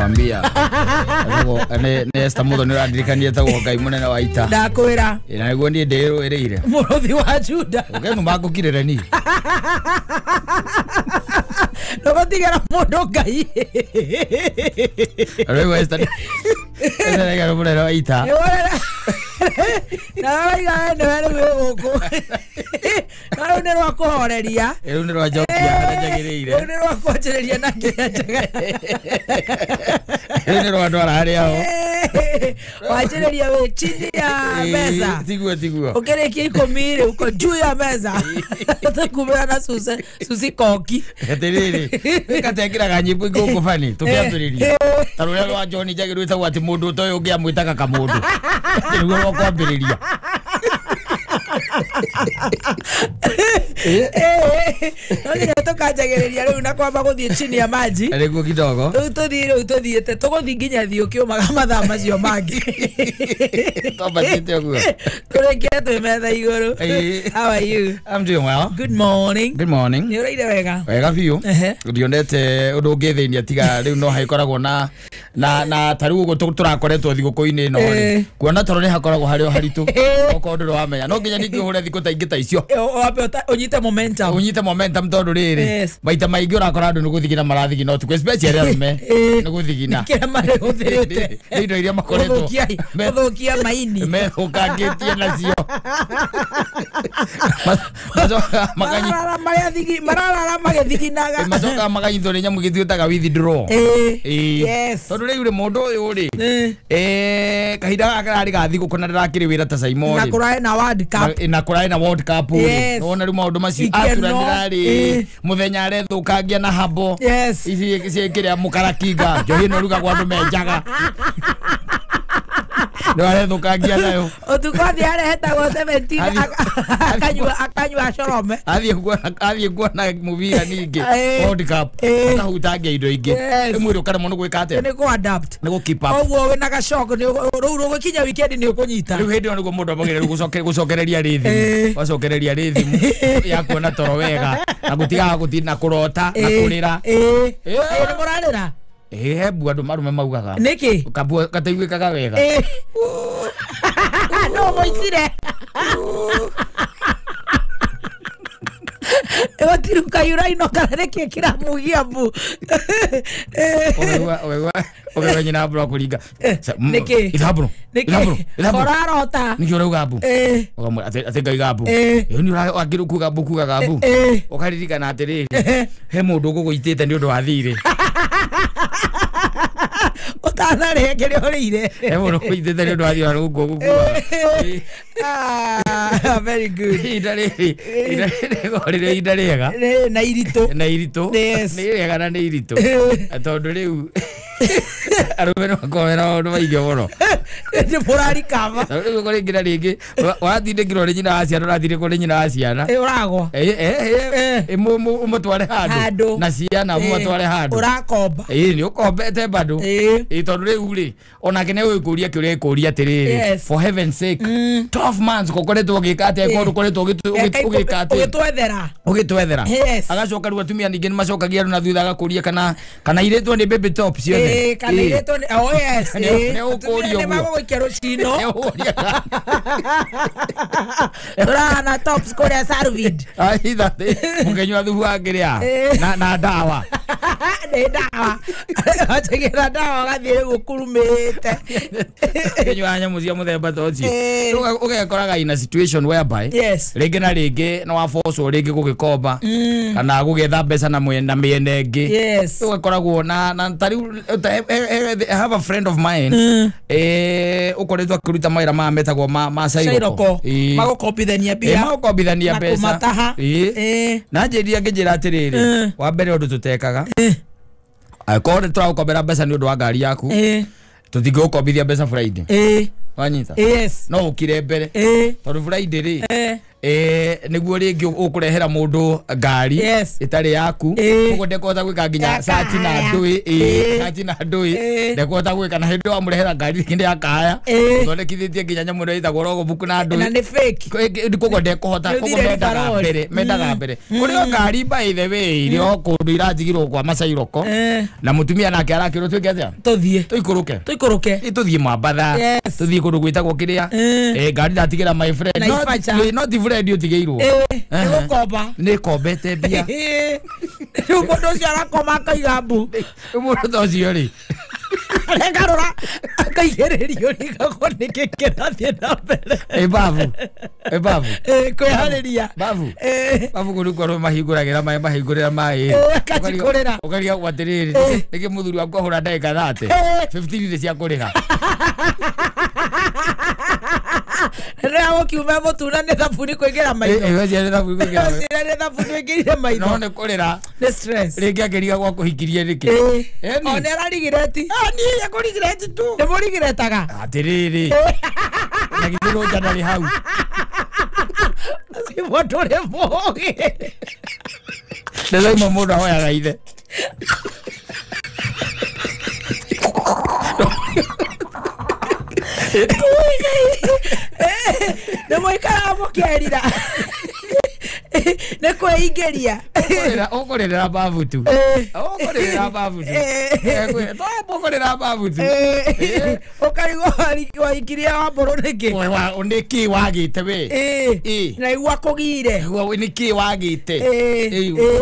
Nakwambia ne Esther Muthoni ũrandirikania etagwo Ngai mũnene wa ita. Ndakwĩra. Na nĩguo niĩ ndĩrũĩrĩire. Mũrũthi wa Juda. Ũkenuma ngũkirĩre niĩ. Ndũgũtigĩra mũndũ Ngai. Rĩu Esther Esther Ngai mũnene wa ita. Na ũraiga we nĩwe rĩu wĩ gũkũ. Na rĩu nĩ rwa kũhoreria. Rĩu nĩ rwa njokia harĩa njagĩrĩire. Rĩu nĩ rwa kwanjĩrĩria na kĩrĩa njega. Rĩu nĩ rwa ndwara harĩa ho. Wanjĩrĩria wĩ chini ya meza. Tiguo tiguo. Ũkĩrĩkia 10 rĩ uko juu ya meza. Tũkumĩra na suci koki. Atĩrĩrĩ, katekĩraga nyĩmbo ingĩ bani tũkĩambĩrĩria. Ta rũrĩa rwa John Njagĩ rwĩtagwo atĩ mũndũ ũtoĩ ũngĩ amwĩtaga kamũndũ. Nĩruo rwa kwambĩrĩria. No nginya tũkanjagĩrĩria rĩu na kwamba gũthiĩ chini ya maji. Nĩguo kidogo. Rĩu tũthiĩ rĩu tũthiĩte tũgũthiĩ nginya thiĩ ũkĩũmaga mathaa macio mangĩ. Twambatĩte ũguo. Tũrĩkie twĩ metha igũrũ. How are you? I'm doing well. Good morning. Good morning. Nĩ ũraire wega? Wega biũ. Ndionete ũndũ ũngĩthĩnia tiga rĩu no hagĩkoragwo na na ta rĩu ũguo tũrakoretwo thigũkũ-inĩ ĩno rĩ. Kuona toro nĩ hakoragwo harĩ o haritũ. Okorwo ndũrĩ wamenya. No nginya ningĩ ũhũre thikũ ta ingĩ ta icio. Wambe ũnyite momentum. Ũnyite momentum tondũ rĩrĩ maita maingĩ ũrakora andũ nĩ gũthigina marathigina ũtukũ especially arũme nĩ gũthigina. Kĩrĩa marĩhũthĩrĩte. Nĩ indo iria makoretwo gũthũkia maini. Methũkangĩtie nacio. Mararara magĩthiginaga. Macokaga makanyitwo nĩ nyamũ gĩtuĩtaga withdraw. Yes. Tondũ rĩu rĩ mũndũ ũyũ rĩ kahinda gaka kararĩ ga thigũkũ na ndĩrakĩrĩ wĩra ta Simon. Na kũrarĩ na World Cup. Na kũrarĩ na World Cup rĩ. Wona rĩu maũndũ macio aturanĩra rĩ mũthenya arethũkangia na habo. Ici kĩrĩa mũkarakinga njohi ĩno ĩrugagwo andũ menjaga. Nĩ arethũkangia nayo. Ũtukũ athiĩ arehetagwo 17 akanyua corome. Athiĩ kuona mũbira ningĩ World Cup akahutangia indo ingĩ. Rĩmwe ũkaremwo nĩ gwĩka atĩa? Nĩ kũ adapt. Nĩ gũ keep up. Koguo wĩna gacoko rĩu rũgũkinya weekend nĩ ũkũnyita. Rĩu hĩndĩ ĩyo nĩguo mũndũ ambagĩrĩria gũcokereria rhythm. Wacokereria rhythm ya kuona toro wega na gũtigaga gũtinda kũrota na kũrĩra. Nĩ mũrarĩra? He mbu andũ marume maugaga. Nĩkĩ? Kabua kataiguĩkaga wega. No mũitire. Gũtiruka yuraino kana nĩkĩ kĩramugia mbu. Ũkaigua nyina mbura kũringa. Nĩkĩ? Ithabũrũ. Nĩkĩ? Ũrarota. Nĩkĩ ũrauga mbu? Ũkamwĩra atĩ ngaiga mbu. Ĩĩ nĩ wangĩrwo kuga mbu kugaga mbu. Ũkaririkana atĩrĩrĩ he mũndũ ũgũgũitĩte nĩ ũndũ wa thirĩ. Ũtanarĩhe kĩrĩa ũrĩire. He mũndũ ũgũitĩte nĩ ũndũ wa thirĩ arũngwo gũkua. Very good. Ihinda rĩrĩ rĩrĩ ihinda rĩega. Na iritũ. Na iritũ. Nĩ rĩega na nĩ iritũ. Tondũ rĩu arũme no makorwo mena maũndũ maingĩ mũno. Nĩ mũrarikaba. Rĩu rĩngĩ na rĩngĩ waratindĩkĩrwo nĩ nyina wa ciana ũratindĩkwo nĩ nyina wa ciana. Ũragwa. Ũmũtware handũ. Na ciana ũmũtware handũ. Ũrakomba. Nĩ ũkombete bado. Tondũ rĩu rĩ onake nĩ ũgũkũria kĩũria gĩkũria atĩrĩrĩ for heaven's sake 12 months ũkoretwo ũgĩka atĩa korwo ũkoretwo ũgĩka atĩa ũgĩtwethera. Ũgĩtwethera. Agacoka rĩu atumia ningĩ nĩ macokagia na thutha agakũria kana irĩtwo nĩ baby top ciothe. Kana irĩtwo nĩ oh yes. Nĩ ũkũria ũguo. Nĩ magũgũikia rũcino. Ũrahana tops kũrĩa Sarvid. Aitha mũkĩnyua thubu wa kĩrĩa na ndawa. Nĩ ndawa. Wategera ndawa ũgathiĩ rĩu ũkurumĩte. Ũkĩnyua nyamũ cia mũthemba ta ũcio. Ũgekoraga in a situation whereby rĩngĩ na rĩngĩ nĩ waforcwo rĩngĩ gũgĩkomba kana gũgĩetha mbeca na mĩena ĩngĩ. Ũgakoragwo na ta rĩu I have a friend of mine ũkoretwo akĩruta mawĩra maya metagwo ma Sairoko. Magũkombithania mbia. Magũkombithania mbeca. Na njĩrire ngĩnjĩra atĩrĩrĩ wa mbere ũndũ tũtekaga angĩkorwo nĩ tũragũkombera mbeca nĩ ũndũ wa ngari yaku tũtingĩgũkombithia mbeca Friday. Wanyita? Yes. No ũkire mbere. Tondũ Friday rĩ Niguo ringi ukurehera mundu ngari itari yaku koguo ndekũhota gwika nginya search na ndui search na ndui ndekũhota gwika na hindi wamurehera ngari ringi ya kaya uthondekithitie nginya nyamu ĩrĩa ĩtagwo logbook na ndui na nĩ fake koguo ndekũhota koguo mendaga mbere kuri o ngari by the way iri o kundu iranjigirwo kwa Macairoko na mutumia nake arakirwo twike atia tuthie tuikũrũke tuthie Mwambatha tuthie kundu gwitagwo kiria ngari ndatigira my friend not friend utigeirwo nĩ gũkomba nĩ kombete mbia rĩu mũndũ ũcio arakoma akaiga mbu mũndũ ta ũcio rĩ aregarũra akaigĩrĩrio rigagwo nĩkĩ kĩrathiĩ na mbere babu babu kwĩharĩria babu babu kũrĩ kwa mahingũragĩra maĩ mahingũrĩra maĩ akacikũrĩra ũkarigagwo atĩrĩrĩ nĩkĩ mũthuri waku ahũra ndagĩka 30 15 nĩ cia kũrĩha rĩrĩa gũkiuma mũtuna nĩ thabuni kũingĩra maitho nĩ thabuni kũingĩra nĩ thabuni ũingĩrire maitho no nĩ kũrĩra nĩ stress rĩngĩ akĩrigagwo akũhikirie nĩkĩ o nĩ ararigireti niĩ akũrigireti tu nĩ mũrigiretaga atĩrĩrĩ na githĩ rũnja ndarĩ hau mũndũ ũrĩ mũũgĩ nĩ thaa imwe mũndũ ahoyaga ithe nĩ mũikaraga mũkĩerira nĩ kwĩingĩria ũkũrĩrĩra babu tu ũkũrĩrĩra babu tu ũkũrĩrĩra babu tu ũkarigwo waikirie wambũrũ nĩkĩ nĩkĩ wagĩte we na igua kũgire nĩkĩ wagĩte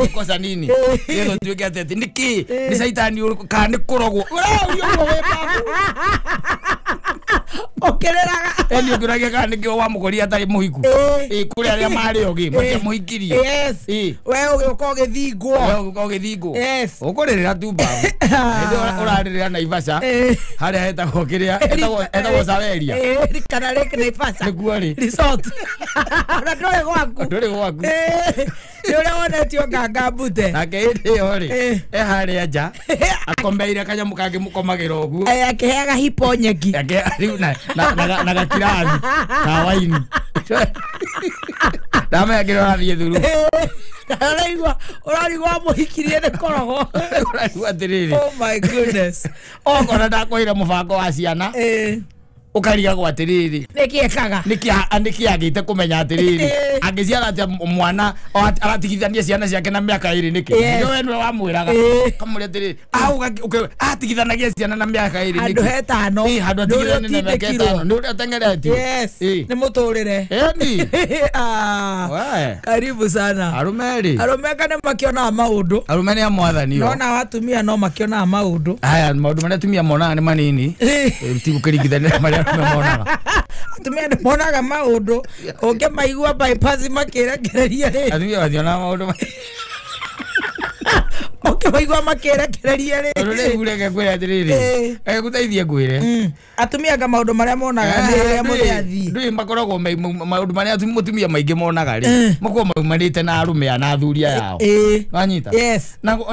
ũkosa nini nĩgetha ũtuĩke atĩ nĩkĩ nĩ caitani kana nĩ kũrogwo ũraũria ũguo wĩ babu ũkĩrĩraga eni ũkĩũragia kana nĩkĩo wamũkoria atarĩ mũhiku kũrĩ arĩa marĩ ogĩ matiamũhikirie we ũgĩũka ũgĩthingwo we ũgĩũka ũgĩthingwo ũkũrĩrĩra tu babu hĩndĩ ũrarĩrĩra Naivasha harĩa hetagwo kĩrĩa hetagwo Saveria kana Lake Naivasha nĩkuo rĩ resort ona ndũrĩ gwaku ndũrĩ gwaku nĩ ũrĩa wonetio nganga mbute nake hĩndĩ ĩyo rĩ e harĩa nja akombeire kanyamũ kangĩ mũkomagĩra ũguo akĩheaga hipo nyeki rĩu na gakirathi ka waini ndamenya kĩrĩa ũrathiĩ thuru ũraigua ũrarigwo amũhikirie nĩ korogo ũraigua atĩrĩrĩ oh my goodness okorwo ndakũheire mũbango wa ciana ukarigagwo atiriri niki ekaga niki agite kumenya atiriri angiciara atia mwana aratigithania ciana ciake na miaka iri niki we niwe wamwiraga kamwira atiriri atigithanagia ciana na miaka iri niki handu hetano handu atigithania na miaka ĩtano ni uria atengeretio yes ni muturire eni karibu sana arume ri arume kana makionaga maundu arume ni a mwathani nona atumia no makionaga maundu aya maundu maria atumia monaga ni manini ti gukiringithania maria arume monaga atumia ni monaga maundu ungimaigua bypass makirekereria ri atumia mationaga maundu ukimaigua makirekereria ri tondu riu reke ngwire atiriri guteithie ngwire atumia anga maundu maria monaga ni riria muthi athii ndui makoragwo maundu maria mutumia maingi monaga ri makoragwo maumanite na arume na athuri aya wanyita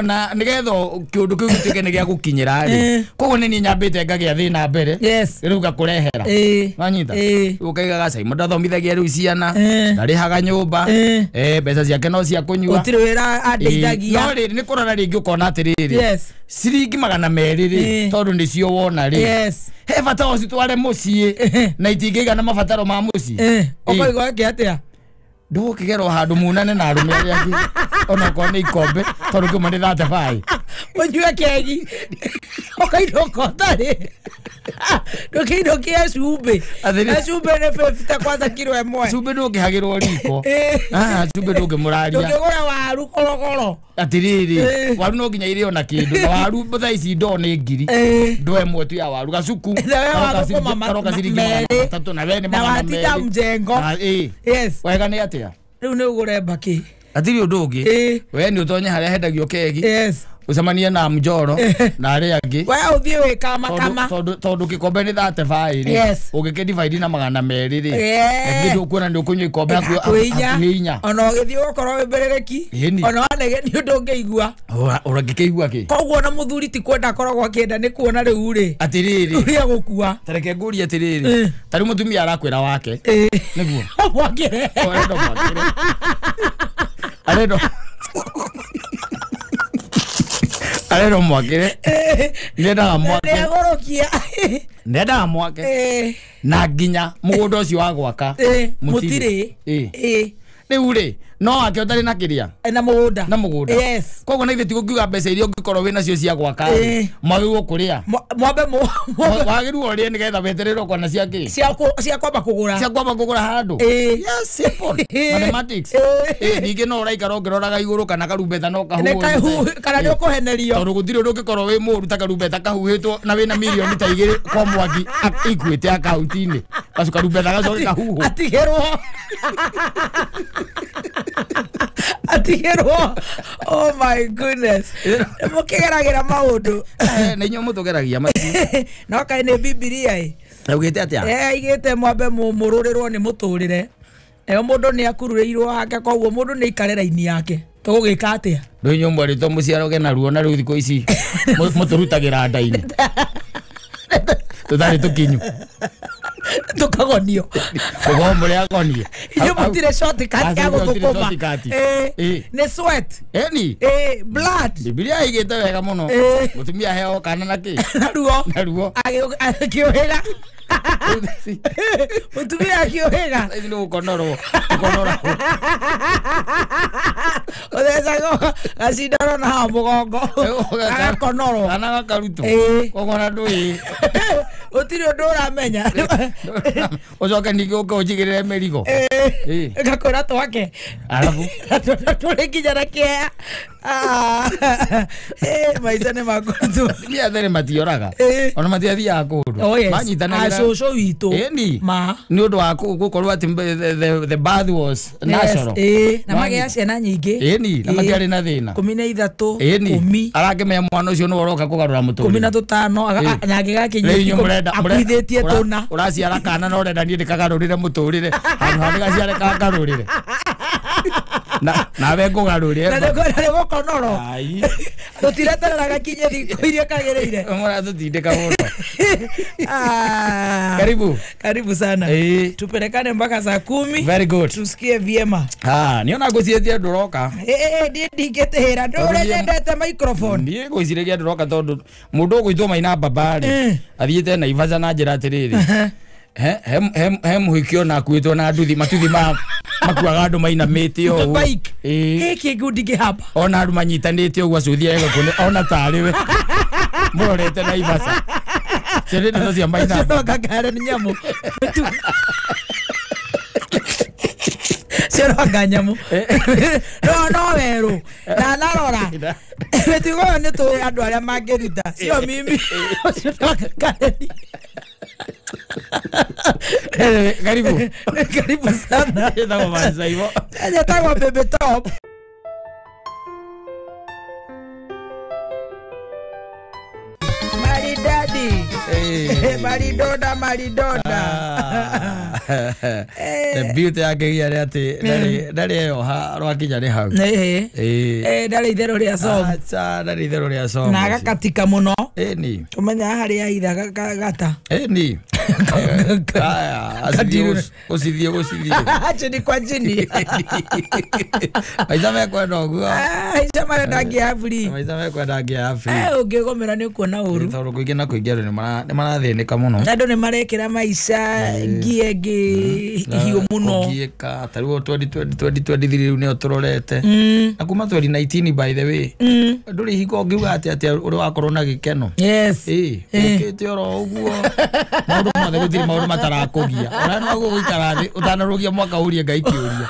na nigetha kiundu kiu gituike ni gia gukinyira ri koguo ni nyambite ngagia thina mbere riu ngakurehera wanyita ukaigaga cai mundu athomithagia riu ciana ndarihaga nyumba mbeca ciake no cia kunyua gutiri wira andeithagia no riri ni kurora ringi ukona atiriri ciringi 200 ri tondu nicio wona ri he bata ũcitware mũciĩ na itingĩigana mabataro ma mũciĩ ũkaigua ake atĩa ndũgũkĩgerwo handũ munane na arũme arĩa angĩ onokorwo nĩ ikombe tondũ kĩmwe nĩ 35 ũnyue kegi ũkainũka ũtarĩ ndũkĩinũkie cumbĩ na cumbĩ nĩ 50 kwanza kiro ĩmwe cumbĩ ndũngĩhagĩrwo riko cumbĩ ndũngĩmũraria ndũngĩgũra waru korogoro atiriri waru no nginya irĩo na kĩndũ na waru thaa ici ndoo nĩ ngiri ndoo ĩmwe tu ya waru gacuku karoka ciringi 300 na we nĩ na watinda mjengo wega nĩ atĩa rĩu nĩ ũgũre mbakĩ atiri ũndũ ũngĩ we nĩ ũtonye harĩa hendagio kegi Ucemanie na mjoro na aria angi. We uthie wi kama kama. Tondu gikombe ni 35 ri. Ungike divide na 200 ri. Ngi ndukuona ndi ukunywa ikombe hakuhi inya. Ona ugithie ukorwo wi mberereki. Ona wanege ni undu ungiigua. Urangikeigua ki? Koguo na muthuri ti kwenda akoragwo akienda ni kuona riu ri. Atiriri. Uria gukua. Tareke ngurie atiriri. Tari mutumia arakwira wake. Niguo. Mwakire. Arenda mwakire. Arenda. Arenda mwakire. Ndendaga mwake. Nĩagũrũkia. Ndendaga mwake. Na nginya mugunda ucio wa gwaka. Mutirĩ. Riu ri no ake utari na kiria na mugunda. Na mugunda. Yes. Koguo na ithe tigukiuga mbeca iria ungikorwo wina cio cia gwaka mwagĩrĩirwo kuria. Mwambe wagĩrĩirwo ũrĩe nĩgetha wetererwo kwana cia kĩ? Cia kwamba kũgũra. Cia kwamba kũgũra handũ. Yes, simple. Mathematics. Ningĩ no ũraikara ũngĩroraga igũrũ kana karumbeta no kahuhwo. Kana nĩ ũkũhenerio. Tondũ gũtirĩ ũndũ ũngĩkorwo wĩ mũũru ta karumbeta kahuhĩtwo na wĩna mirioni ta 2 kwa Mwangi ikuĩte akaunti-inĩ. Gacu karumbeta gacoke kahuhwo. Atigĩrwo. Atigĩrwo. Oh my goodness. Mũkĩgeragĩra maũndũ. Na inyuĩ mũtũgeragia macio. No kaĩ nĩ Bibilia ĩ. Yaugĩte atĩa? Aigĩte mwambe mũrũrĩrwo nĩ mũtũrĩre. Nayo mũndũ nĩ akururĩirwo hake koguo mũndũ nĩ aikare raini yake. Tũgũgĩka atĩa? Rĩu inyuĩ mwerĩtwo mũciaroge naruo na rĩu thikũ ici mũtũrutagĩra nda-inĩ. Tũtarĩ tũkinyu. Tukagonio. Koguo mũrĩ agonie. Inyuĩ mũtirĩ shortcut ya gũthũkũma. Nĩ sweat. Ĩni. Blood. Bibilia ĩigĩte wega mũno. Mũtumia aheo kana na kĩ? Naruo. Naruo. Akĩũhĩga. Mũtumia akĩũhĩga. Ici nĩ gũkonorwo. Gũkonorwo. Ũthecagwo gacindano na haha mũgongo. Agakonorwo. Kana gakarutwo. Koguo na ndũĩ. Gũtirĩ ũndũ ũramenya. Ũcoke ningĩ ũke ũnjigĩrĩre mĩrigo. Ngakwĩra twake. Arabu. Tũrĩ nginya na kĩea. Maica nĩ makũritũ. Atumia tene matioraga. Ona matiathiaga kũndũ. Manyitanagĩra. Cũcũ witũ. Ĩni. Ma. Nĩ ũndũ wa gũkorwo atĩ the birth was natural. Na magĩa ciana nyingĩ. Ĩni. Na matiarĩ na thĩna. 13. Ĩni. Arakĩmenya mwana ũcio nĩwe ũroka kũgarũra mũtũrĩre. 15 na angĩgakinyia akuithĩtie tũna. Ũraciara kana na ũrenda niĩ ndĩkagarũrĩre mũtũrĩre. Handũ ha ndĩgaciare kangarũrĩre. Nawe ngũgarũrĩre. Na nĩgũkonorwo. Tũtireterera gakinye thikũ iria kagĩrĩire. Mũratũtindĩka mũno. Karibu. Karibu sana. Tupelekane mpaka saa 10. Very good. Tusikie vyema. Niona ngwĩcirĩtie ndũroka. Ndiĩ ndingĩtĩhĩra. Ndũrĩa nyendete microphone. Niĩ ngwĩciragia ndũroka tondũ mũndũ ũgwĩtwo Maina Baba rĩ athiĩte Naivasha na njĩra atĩrĩrĩ. He mũhiki ona akuĩtwo na nduthi matuthi ma makuaga andũ mainamĩte ũguo. Gĩkĩ ngundi ngĩhamba. Ona andũ manyitanĩte ũguo acuthia egũkũ ona tarĩ we. Mũrorete Naivasha. Ciana ndeto cia Maina. Ciroka nĩ nyamũ. Ciroka nyamũ. No werũ. Na narora. Mĩtugo ĩyo nĩ tũĩ andũ arĩa mangĩruta. Sio mimi. Ciroka Karen. Karibu. Karibu sana. Njĩtagwo Mansaibo. Njĩtagwo Baby Top. Maridadi. Maridoda maridoda. The beauty yake gĩa atĩ ndarĩ eyoha rwakinya nĩ hau. Ndarĩ itherũ rĩa somo. Acha ndarĩ itherũ rĩa somo. Na agakatika mũno. Ĩni. Ũmenyaga harĩa aitha gata. Ĩni. Aya, ũcithiĩ ũcithiĩ. Chini kwa chini. Maica mekwenda ũguo. Maica marenda ngia free. Maica mekwenda ngia free. Ũngĩgomera nĩ ũkuona ũru. Tondũ kũingĩ na kũingĩ andũ nĩ marathĩnĩka mũno. Andũ nĩ marekĩra maica ngie ĩngĩ hiũ mũno. Ũngĩka ta rĩu 2023 rĩu nĩyo tũrorete. Na kuma 2019 by the way. Ndũrĩ hingo ũngiuga atĩ ũrĩ wakorwo na gĩkeno. Yes. Ũkĩte oro ũguo. Maũndũ mothe gũtirĩ maũndũ matarakũgia. Ona no gũgũikara thĩ ũtanarũgia mwaka ũrie Ngai kĩũria.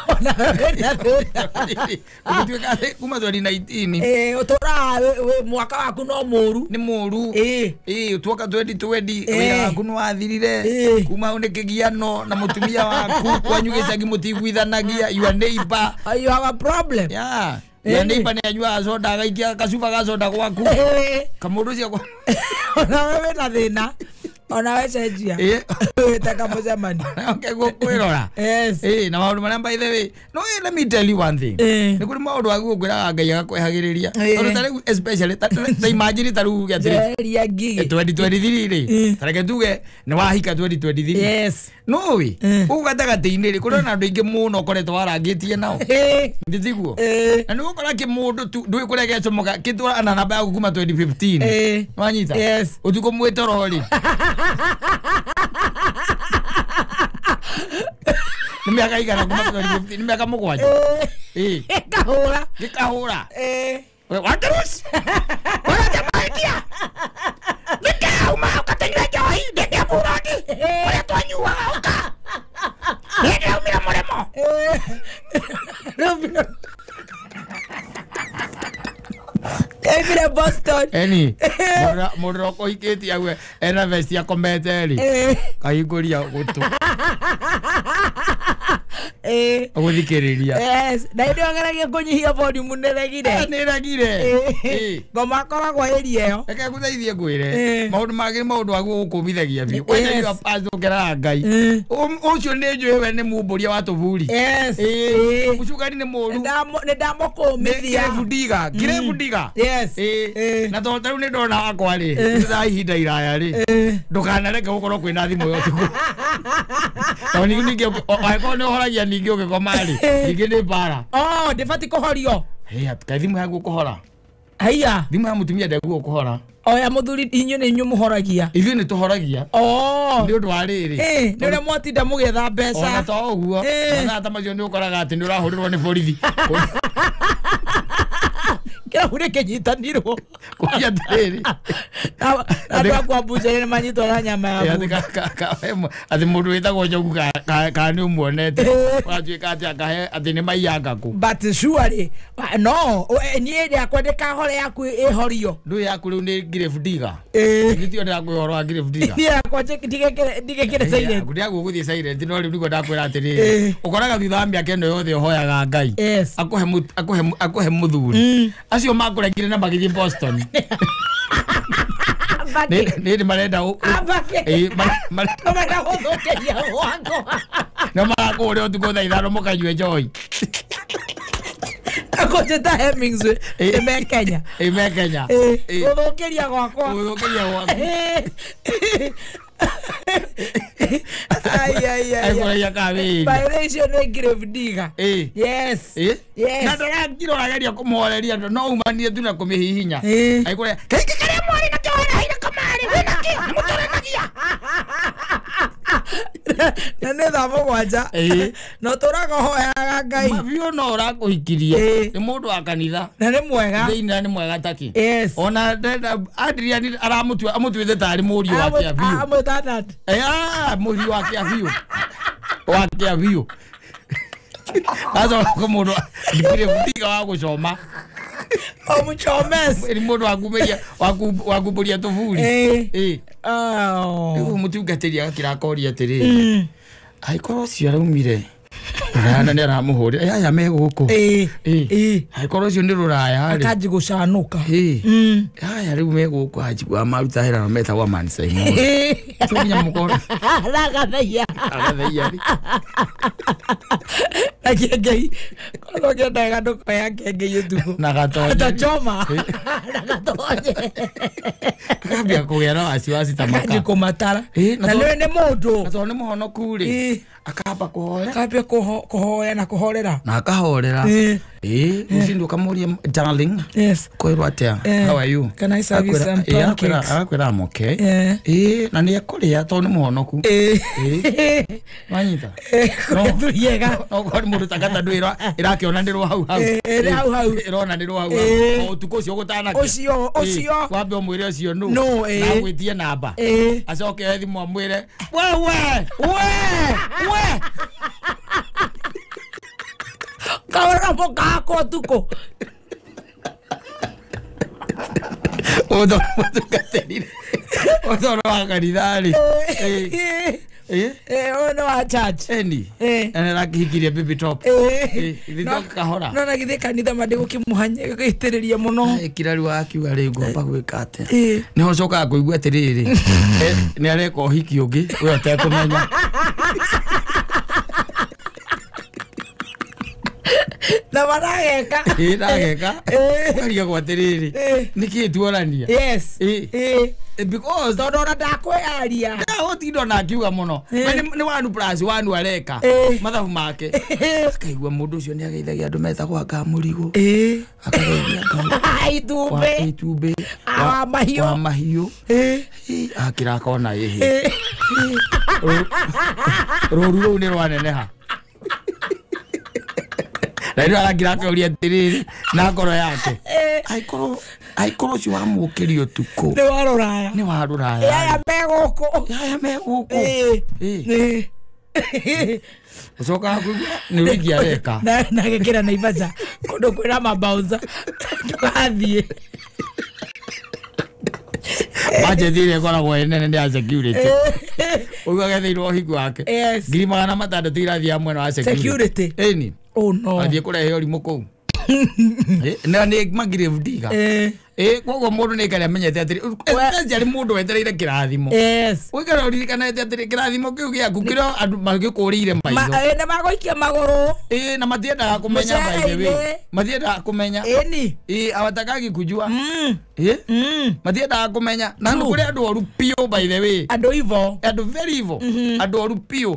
Ũgĩtuĩka atĩ kuma 2019. Ũtũraga mwaka waku no mũru. Nĩ mũru. Tuoka 2020 wĩra waku nĩ wathirire. Kuma hau nĩ kĩgiano na mũtumia waku kwanyu gĩcagi mũtiguithanagia your neighbor. You have a problem. Yeah. Ya neighbor nĩ anyuaga soda agaikia kacuba ga soda gwaku. Kamũndũ ũcio Onawe wĩna thĩna. Onawe cenjia. Wĩtaka mũcemanio. Okay, gwĩrora. Yes. Na maũndũ marĩa by the way. No, let me tell you one thing. Nĩ kũrĩ maũndũ wagĩrĩirwo kwĩraga Ngai agakwehagĩrĩria. Tondũ ta rĩu especially ta imagine ta rĩu uge atĩrĩ. Jeria ngigĩ. 2023 rĩ. Ta reke tuge nĩ wahika 2023. Yes. No ĩ. Ũguo gatagatĩ-inĩ rĩ kũrĩ na andũ aingĩ mũno ũkoretwo warangĩtie nao. Ndĩtiguo. Na nĩ ũgũkora kĩmũndũ tu ndũĩ kũrĩa gĩacomoka kĩtũra na namba yaku kuma 2015. Wanyita? Yes. Ũtukũ mwĩtoro rĩ. Nĩ mĩaka igana kuma 2015 nĩ mĩaka 7. Gĩkahũra. Gĩkahũra. Wakerusi. Waratemaikia. Nĩkĩauma ũkateng'era njohi ndĩkĩamburani. Ũrĩa twanyuaga ũka. Nĩndĩraumire mũrĩmo. Ndaumire Boston. Eni mũndũ ũkũhikĩtie auge ena vesti akomete rĩ. Kahingũria gũtũ. Ũgũthikĩrĩria. Yes. Na hĩndĩ ĩyo ngeragia kũnyihia volume nĩregire. Nĩregire. Ngoma akoragwo area ĩyo. Reke ngũteithie ngwĩre. Maũndũ mangĩ maũndũ waguo gũkũmithagia biũ. Kwĩna pastor ũkeraga Ngai. Ũcio nĩ njũĩ we nĩ mumbũria wa tũburi. Yes. Mũcukani nĩ mũru. Nĩ ndamũkũmithia. Ngĩrebu ndiga. Yes. Na tondũ ta rĩu nĩ ndona wakwa rĩ. Thutha ihinda iraya rĩ. Ndũkanareke gũkorwo kwĩna thimũ ya ũtukũ. Tondũ ningĩ angĩkorwo nĩ ũhoragia ningĩ ũgĩkoma rĩ. Ningĩ nĩ mbara. Oh, ndĩbatiĩ kũhorio. Kaĩ thimũ yaku ũkũhora. Haiya. Thimũ ya mũtumia ndekuo ũkũhora. Oya mũthuri inyuĩ nĩ inyuĩ mũhoragia. Ithuĩ nĩ tũhoragia. Oh. Nĩ ũndũ wa rĩrĩ. Nĩ ũrĩa mwatinda mũgĩetha mbeca. Ona to ũguo. Mathaa ta macio nĩ ũkoraga atĩ nĩ ũrahũrĩrwo nĩ borithi. Kĩrabu nĩ kĩnyitanirwo. Kũria atĩrĩrĩ. Andũ a kwa mbuca nĩ manyitwo na nyama ya mbũri. Atĩ mũndũ wĩtagwo Njogu kana nĩ ũmuonete. Ũgatuĩka atĩ akahe atĩ nĩ maiya ngakũ. But surely no niĩ rĩakwa ndĩkahore yaku ĩhorio. Ndũĩ yaku rĩu nĩ grave digger. Githĩ ndĩrakwĩra ũhoro wa grave digger. Niĩ yakwa ndigekĩre silent. Ndĩaguo gũthiĩ silent no rĩu nĩguo ndakwĩra atĩrĩrĩ. Ũkoraga thutha wa mĩaka ĩno yothe ũhoyaga Ngai. Akũhe mũthuri. Acio makũrekire na magĩthiĩ Boston. Nĩ marenda marenda gũthũkĩria gwakwa. No marakũhũrĩra ũtukũ thaa 5 mũkanyue njohi. Akũnjĩta Hemingway nĩ me Kenya. Me Kenya. Gũthũkĩria gwakwa. Gũthũkĩria gwaku. Ai ai ai. Aikũragia kawĩri. By the way, icio nĩ grave digger. Yes. Yes. Na ndũrakira ũrageria kũmũhoreria no umanie tu na kũmĩhihinya. Aikũragia kaingĩ karĩa mwarĩ nakĩo wĩrahire kamarĩ wĩna kĩ nĩ mũtũranagia. Na nĩ thaa 7. No tũraga ũhoyaga Ngai. Mabiũ no ũrakũhikirie. Nĩ mũndũ wa kanitha. Na nĩ mwega. Thĩinĩ na nĩ mwega taki. Yes. Ona Adrian aramũtua amũtuĩte tarĩ mũriũ wake biũ. Amwĩta dad. Mũriũ wake biũ. Wake biũ. Aca mũndũ grave digger wa gũcoma. Omuchomes. Nĩ mũndũ wa kumbũria tũburi. Rĩu mũtungatĩri agakĩra akoria atĩrĩrĩ. Angĩkorwo ũcio araumire rũraya na nĩ aramũhũrĩra aya me gũkũ. Angĩkorwo ũcio nĩ rũraya rĩ. Akanji gũcanũka. Aya rĩu me gũkũ anjigua maruta wĩra na metagwo Man Simon. Tũnginya mũkorwo. Agathaia. Agathaia rĩ. Na kĩengei. Korwo ũkĩendaga ndũkoya kĩengei ũtukũ. Na gatonye. Atachoma. Na gatonye. Akambia kũgĩa na wasiwasi ta maka. Akanji kũmatara. Na nĩwe nĩ mũndũ. Na tondũ nĩ mũhonoku rĩ. Akamba kũhoya. Akambia kũhoya na kũhorera. Na akahorera. Rũcinĩ ũkamũria darling. Yes. Kwĩrwo atĩa? How are you? Can I serve you some pancakes? Agakwĩra I'm okay. Na nĩ ekũrĩa tondũ nĩ mũhonoku. Wanyita? Kũrĩa No korwo nĩ mũndũ ta gatandũ ĩrakĩonanĩrwo hau hau. Ĩrĩ hau hau. Ĩronanĩrwo hau hau. O ũtukũ ũcio gũtanakĩa. Ũcio ũcio. Wambe ũmwĩre ũcio nũ. Nũ, Na agwĩtie namba. Acoke oe thimũ amwĩre wewe we we. Kaũra mũkako ũtukũ. Ũndũ mũtungatĩri. Ũndũ wa kanitha rĩ. Ũyũ nĩ wa church. Eni. Arakihikirie baby top. Githĩ kahora. No na githĩ kanitha mandĩgũkĩmũhanya gĩitĩrĩria mũno. Kiraru akiuga rĩ ngomba gwĩka atĩa. Nĩho cokaga kũigua atĩrĩrĩ. Nĩ areka ũhiki ũngĩ we ũtekũmenya. Na marageka. Ndageka. Ũkarigagwo atĩrĩrĩ. Nĩkĩĩ tuorania? Yes. Because tondũ ona ndakwearia. Ndagũtinda ona akiuga mũno. Nĩ 1 + 1 areka. Mathabu make. Akaigua mũndũ ũcio nĩ ageithagia andũ metagwo anga mũrigo. Akageithia itumbĩ. Itumbĩ. Wa mahiũ. Wa mahiũ. Akĩra akona ĩhĩ. Rũru rũu nĩ rwaneneha. Na rĩu arakira akauria atĩrĩrĩ na ngoro yake. Aikorwo ũcio wamũkĩria ũtukũ. Nĩ wa rũraya. Nĩ wa rũraya. Yaya me gũkũ. Yaya me gũkũ. Ũcokaga kũigua nĩ wiki areka. Na gĩkĩra Naivasha kũndũ kwĩna mabouncer. Ndũgathiĩ. Budget ĩrĩa ĩkoragwo ĩ nene nĩ ya security. Ũguo agetheirwo ũhiki wake. 600,000 irathiĩ mwena wa security. Ĩni. Oh no. Athiĩ kũrehe ũrimũ kũu. Na nĩ magrave digger. Koguo mũndũ nĩ aikare amenyete atĩrĩ, especially mũndũ wetereire kĩrathimo. Yes. Ũikare ũririkanĩte atĩrĩ kĩrathimo kĩu gĩaku kĩrĩa andũ magĩkũrĩire maitho. Na magũikia magũrũ. Na matiendaga kũmenya by the way. Matiendaga kũmenya. Ĩni. Hawatakagi kujua. Matiendaga kũmenya. Na nĩ kũrĩ andũ oru piũ by the way. Andũ evil. Andũ very evil. Andũ oru piũ.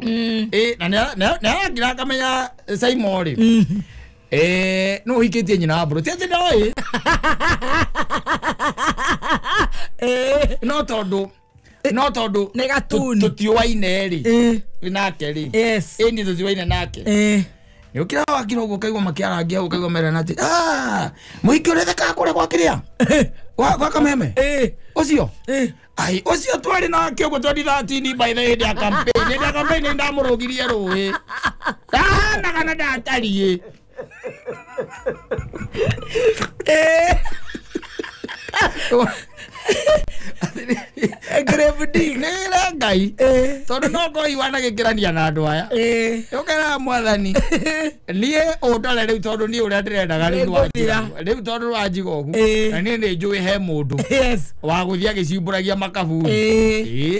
Na nĩ arakira akamenya Simon rĩ. No ũhikĩtie nyina wa mbũrũ. Ti atĩ ndoĩ. No tondũ nĩ gatuni. Tũtiũaine rĩ. Nake rĩ. Yes. Ĩni tũtiũaine nake. Nĩ ũkĩra wakira ũguo ũkaigua makĩarangia ũkaigua merana atĩ mũhiki ũrĩa thekaga kũrĩa gwa kĩrĩa? Gwa Kameme? Ũcio? Ai, ũcio twarĩ nake ũguo 2013 by the hĩndĩ ya campaign. Hĩndĩ ya campaign nĩ ndamũrũgirie rũĩ. Ndahanaga na ndatariĩ. Grave dig. Nĩ Ngai. Tondũ no ngoi wanagĩkĩrania na andũ aya. Ũkeraga mwathani. Niĩ ũndore rĩu tondũ niĩ ũrĩa ndĩrendaga rĩu nĩwanjiga. Rĩu tondũ wanjiga ũguo. Na niĩ nĩ njũĩ he mũndũ. Yes. Wa gũthiĩ agĩcimbũragia makaburi.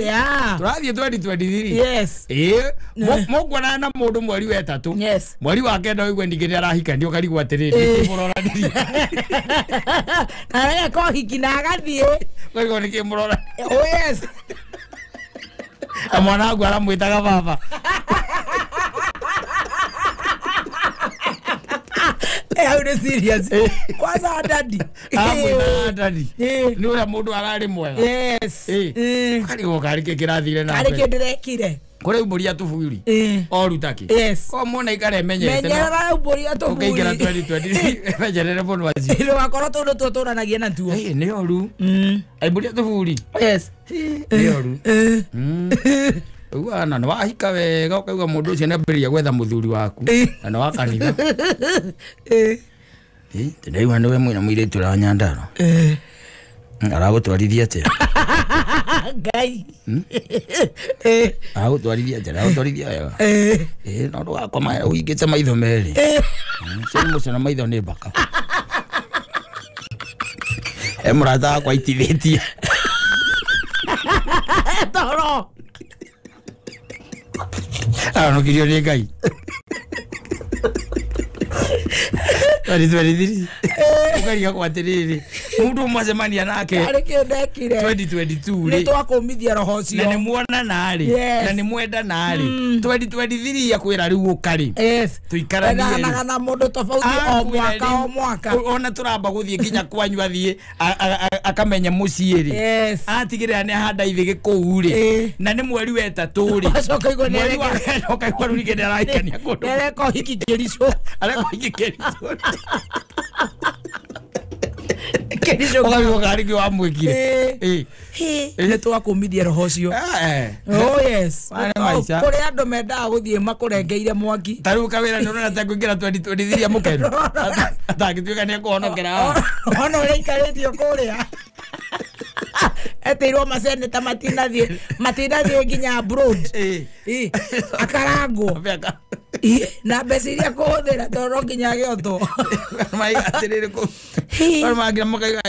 Yeah. Tũrathiĩ 2023. Yes. Mũkuonana na mũndũ mweri wa 3. Yes. Mweri wa 9 ũigue ningĩ nĩ arahikania ũkarigwo atĩrĩrĩ nĩkĩ mũroranĩria. Na areka ũhiki na agathiĩ. Ũkarigwo nĩkĩ mũroranĩria. Oh yes. Na mwana wangu aramwĩtaga baba. Hau nĩ serious. Kwanza daddy. Aramwĩtaga daddy. Nĩ ũrĩa mũndũ ararĩ mwega. Yes. Ũkarigwo karĩ kĩ kĩrathire na mbere. Karĩ kĩ ndĩrekire. Kũrĩ umbũria tũburi. Oru taki. Yes. Ko mwana ikare menyete. Menyerera umbũria tũburi. Ũkaingĩra 2020 menyerere mũno acio. Ndũgakorwo tũndũ tũtũranagia na tuo. Nĩ oru. Aimbũria tũburi. Yes. Nĩ oru. Ũguo na nĩ wahika wega ũkaigua mũndũ ũcio nĩambĩrĩria gwetha mũthuri waku. Na nĩ wa kanitha. Ndĩraigua nĩwe mwĩna mũirĩtu ũrĩa wa Nyandarua. Aragũtwarithia atĩa? Ngai. Aragũtwarithia atĩa? Aragũtwarithia wega? No ndũgakoma ũhingĩte maitho merĩ. Ũcio na maitho nĩ mbaka. He mũrata wakwa aitithĩtie. Toro. Ahonokirio nĩ Ngai. 2023. Ũkarigagwo atĩrĩrĩ mũndũ mwacemania nake Arĩ kĩ ndekire 2022 nĩ twakũmithia roho ũcio na nĩ muonana rĩ na nĩ mwendana rĩ 2023 akwĩra rĩu ũka rĩ tũikaranie rĩ na mũndũ tofauti o mwaka o mwaka ona tũramba gũthiĩ nginya kwanyu athiĩ akamenya mũciĩ rĩ atigĩrĩra nĩ ahanda ithĩgĩ kũu rĩ na nĩ mweri wa 3 rĩ acoka igua mweri wa 9 ũkaigua rĩu ningĩ nĩ arahikania kũndũ areka ũhiki Kericho areka ũhiki Kericho ũkarigwo karĩ kĩ wamwĩkire nĩ twakũmithia roho ũcio. Oh yes. Kũrĩ andũ mendaga gũthiĩ makũrengeire mwaki ta rĩu kawĩra nĩ ũrona ta ngũingĩra 2023 mũkenu atangĩtuĩka nĩ ekũhonokera ona ũrĩa aikarĩtio kũrĩa Eteirwo maseneta matinathie nginya abroad. Akarangwo. Na mbeca iria kũhũthĩra tondũ no nginya agĩotwo. Maiga atĩrĩrĩ kũu. Mangira makaiga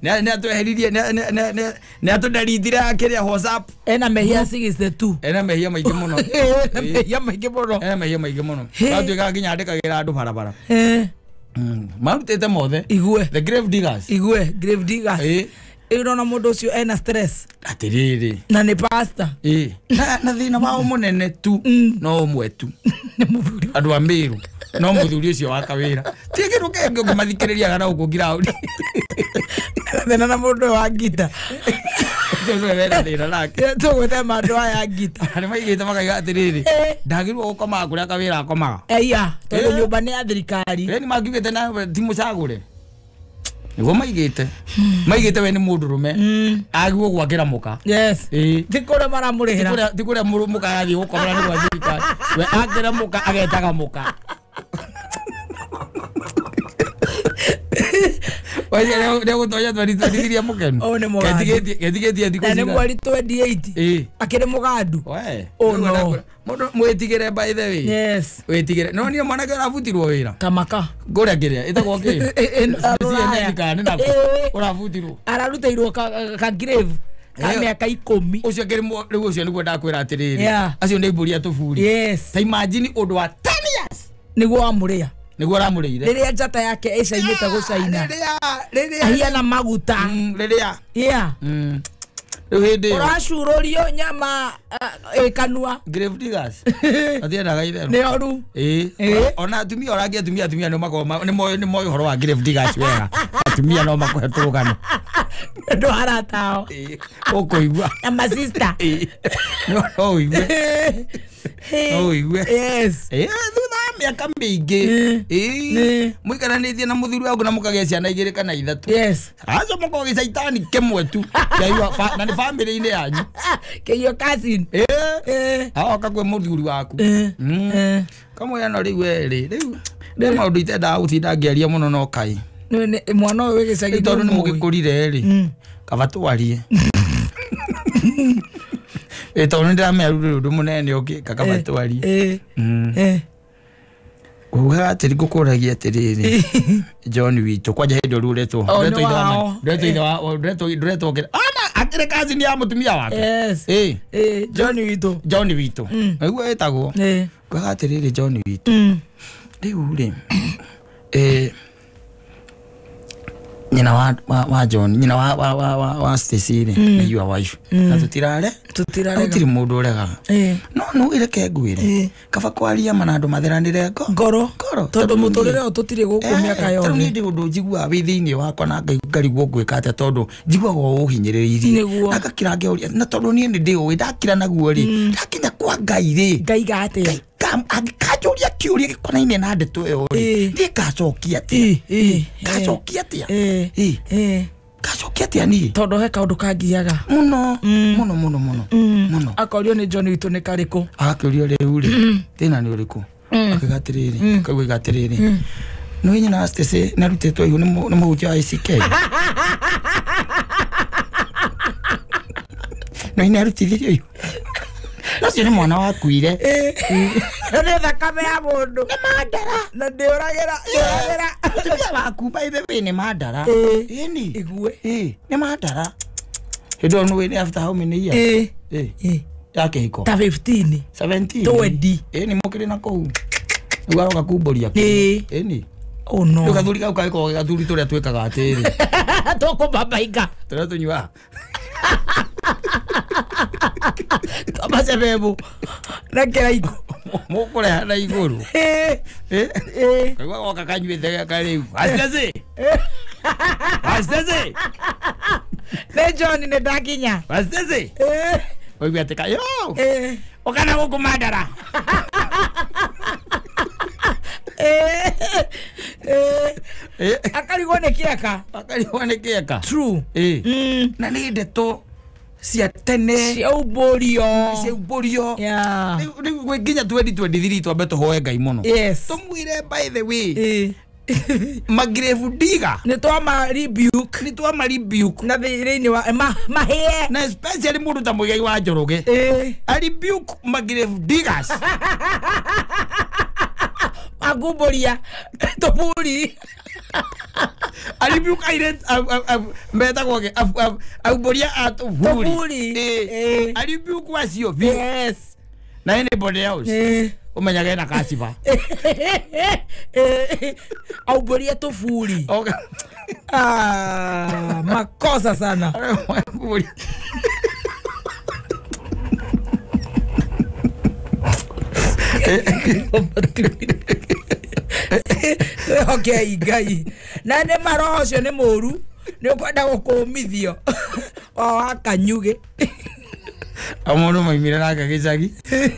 nĩ atweheririe nĩ atũndaritire akĩrĩa WhatsApp. Ena mehia 62. Ena mehia maingĩ mũno. Ena mehia maingĩ mũno. Ena mehia maingĩ mũno. Atuĩkaga nginya andĩkagĩra andũ barabara. Marutĩte mothe. Igue. The grave diggers. Igue grave diggers. Ĩrona mũndũ ũcio ena stress. Atĩrĩrĩ. Na nĩ pastor. Na thĩna wao mũnene tu no ũmwe tu. Nĩ mũthuri. Andũ a Meru no mũthuri ũcio wa kawĩra. Ti kĩndũ kĩngĩ ũngĩmathikĩrĩria kana gũkũ ngiraũndi. Thĩna na mũndũ ũyũ wa ngita. Ũcio wena thĩna nake. Tũgwĩthema andũ aya ngita. Nĩ maigĩte makaiga atĩrĩrĩ. Ndagĩrĩirwo gũkomaga kũrĩa kawĩra akomaga. Eya, tondũ nyũmba nĩ ya thirikari. Rĩu nĩ mangiugĩte na ti mũcagũre. Nĩguo maigĩte. Maigĩte we nĩ mũndũrũme. Agĩrĩirwo gwakĩra mũka. Yes. Ti kũrĩa maramũrĩhĩra. Ti kũrĩa mũka arathiĩ gũkomera nĩ gwa thirikari. We akĩra mũka agetaga mũka. Nĩegũtonya 2023 mũkenu. Ũyũ nĩ mũgandu. Getigĩtie thikũ Na nĩ mweri 28. Akĩrĩ mũgandu. Oh no. Mũndũ mwĩtigĩre by the way. Yes. Wĩtigĩre. No niĩ mwanake ũrabutirwo wĩra. Kamaka. Ngũrĩa kĩrĩa ĩtagwo kĩ? CNN kana nĩ nakũ? Ũrabutirwo. Ararutĩirwo ka grave ka mĩaka 10. Ũcio akĩrĩ rĩu ũcio nĩguo ndakwĩra atĩrĩrĩ. Acio nĩ mbũri a tũburi. Yes. Ta imagine ũndũ wa 10 years. Nĩguo wamũrĩa. Nĩguo aramũrĩire. Rĩrĩa njata yake ĩcainĩte gũcaina. Rĩrĩa ahiana maguta. Rĩrĩa. Yeah. Rĩu hĩndĩ ĩyo. Ũracurũrio nyama ĩkanua. Grave diggers. Matiendaga itherũ. Nĩ oru. Ona atumia ũrangia atumia nĩ makoragwo nĩ moĩ ũhoro wa grave diggers wega. Atumia no makũhe tũrũgano. Andũ aratao. Ũkũigua. Na masista. No ũigue. No ũigue. Yes. Thutha wa mĩaka mĩingĩ. Mũikaranĩtie na mũthuri waku na mũkagĩa ciana 2 kana 3. Yes. Acio mũkoragwo gĩcaitani kĩmwe tu. Na nĩ bamĩrĩ-inĩ yanyu. Kĩyo cousin. Aoka kwĩ mũthuri waku. Kamwĩra no rĩu werĩ. Rĩu nĩ maũndũ itendaga gũtinda ngĩaria mũno no kai. Mwana ũyũ wĩ gĩcagi tondũ nĩ mũgĩkũrire rĩ. Kaba twarie. Tondũ nĩ ndĩramenya rĩu ũndũ mũnene ũngĩka kaba twarie. Ugaga atĩrĩ ngũkũragia atĩrĩrĩ John witũ kwanja hĩndĩ ũrĩa ũretwo ndũretwo ana akĩrĩ cousin ya mũtumia wake. Yes. John witũ. John witũ. Nĩguo ĩtagwo. Ngugaga atĩrĩrĩ John witũ. Rĩu rĩ nyina wa John nyina wa Stacy rĩ nĩ your wife na tũtirare gũtirĩ mũndũ ũregaga no no ireke ngwĩre kaba kwaria mana andũ matheranĩre ngoro tondũ mũtũrĩre ũyũ tũtirĩ gũkũ mĩaka yothe. Tondũ niĩ ndĩ ũndũ njiguaga wĩ thĩinĩ wakwa na ngarigwo ngwĩka atĩa tondũ njiguaga ũhinyĩrĩirie na ngakira ngeũria na tondũ niĩ nĩ ndĩũĩ ndakira naguo rĩ ndakinya kwa Ngai rĩ ngaiga atĩa angĩkanjũria kĩũria gĩkonainie na ndeto ĩyo rĩ niĩ ngacokia atĩa ngacokia atĩa ngacokia atĩa niĩ tondũ he kaũndũ kangiaga mũno mũno mũno mũno mũno. Akorio nĩ John witũ nĩ karĩkũ? Agakĩũrio rĩu rĩ thĩna nĩ ũrĩkũ? Akiuga atĩrĩrĩ akauga atĩrĩrĩ nĩ nyina Stacy nĩarutĩtwo ihu nĩ mũhunjia wa ACK. No nĩarutithirio ihu. Nacio nĩ mwana wakuire. Nĩ thakame ya mũndũ. Nĩ mandara. Na ndĩũragĩra ndĩũragĩra. Mũtumia waku by the way nĩ mandara. Ĩni. Igue. Nĩ mandara. Hĩndĩ ĩyo nĩ after how many years? Ya kĩhiko. Ta 15. 17. 20. Ĩni mũkĩrĩ na kũu. Rĩu aroka kumbũria. Ĩni. Oh no. Rĩu gathuri kau gagĩkoragwo gathuri tũrĩa twĩkaga atĩrĩ. Tũkũbabaika. Tũrĩa tũnyuaga. Tamacebebu. Na kĩraiko. Mũkũreha na igũrũ. Kaigua goka kanyuĩte karĩu. Astezi. Astezi. Nĩ John nĩ ndakinya. Astezi. Oigua atĩ kayo. Ũkana gũkũ mandara. Akarigwo nĩ kĩeka. Akarigwo nĩ kĩeka. True. Na nĩ ndeto cia tene cia umbũrio cia umbũrio. Yeah. Rĩu nginya 2023 twambe tũhoe Ngai mũno. Yes. Tũmwĩre by the way Magrave digger nĩ twama rebuke nĩ twama rebuke na thĩinĩ wa mahĩe na especially mũndũ ta Muigai wa Njoroge a rebuke magrave diggers agumboria toburi a rebuke aire metagwo aumboria a toburi a rebuke wacio yes na anybody else umenyage na kasiba aumboria toburi okay. Ah, makosa sana. Okay, Ngai. Na nĩ maroho ũcio nĩ mũru nĩ ũkwenda gũkũmithio o wa kanyugĩ. Mũndũ maimire nake gĩcagi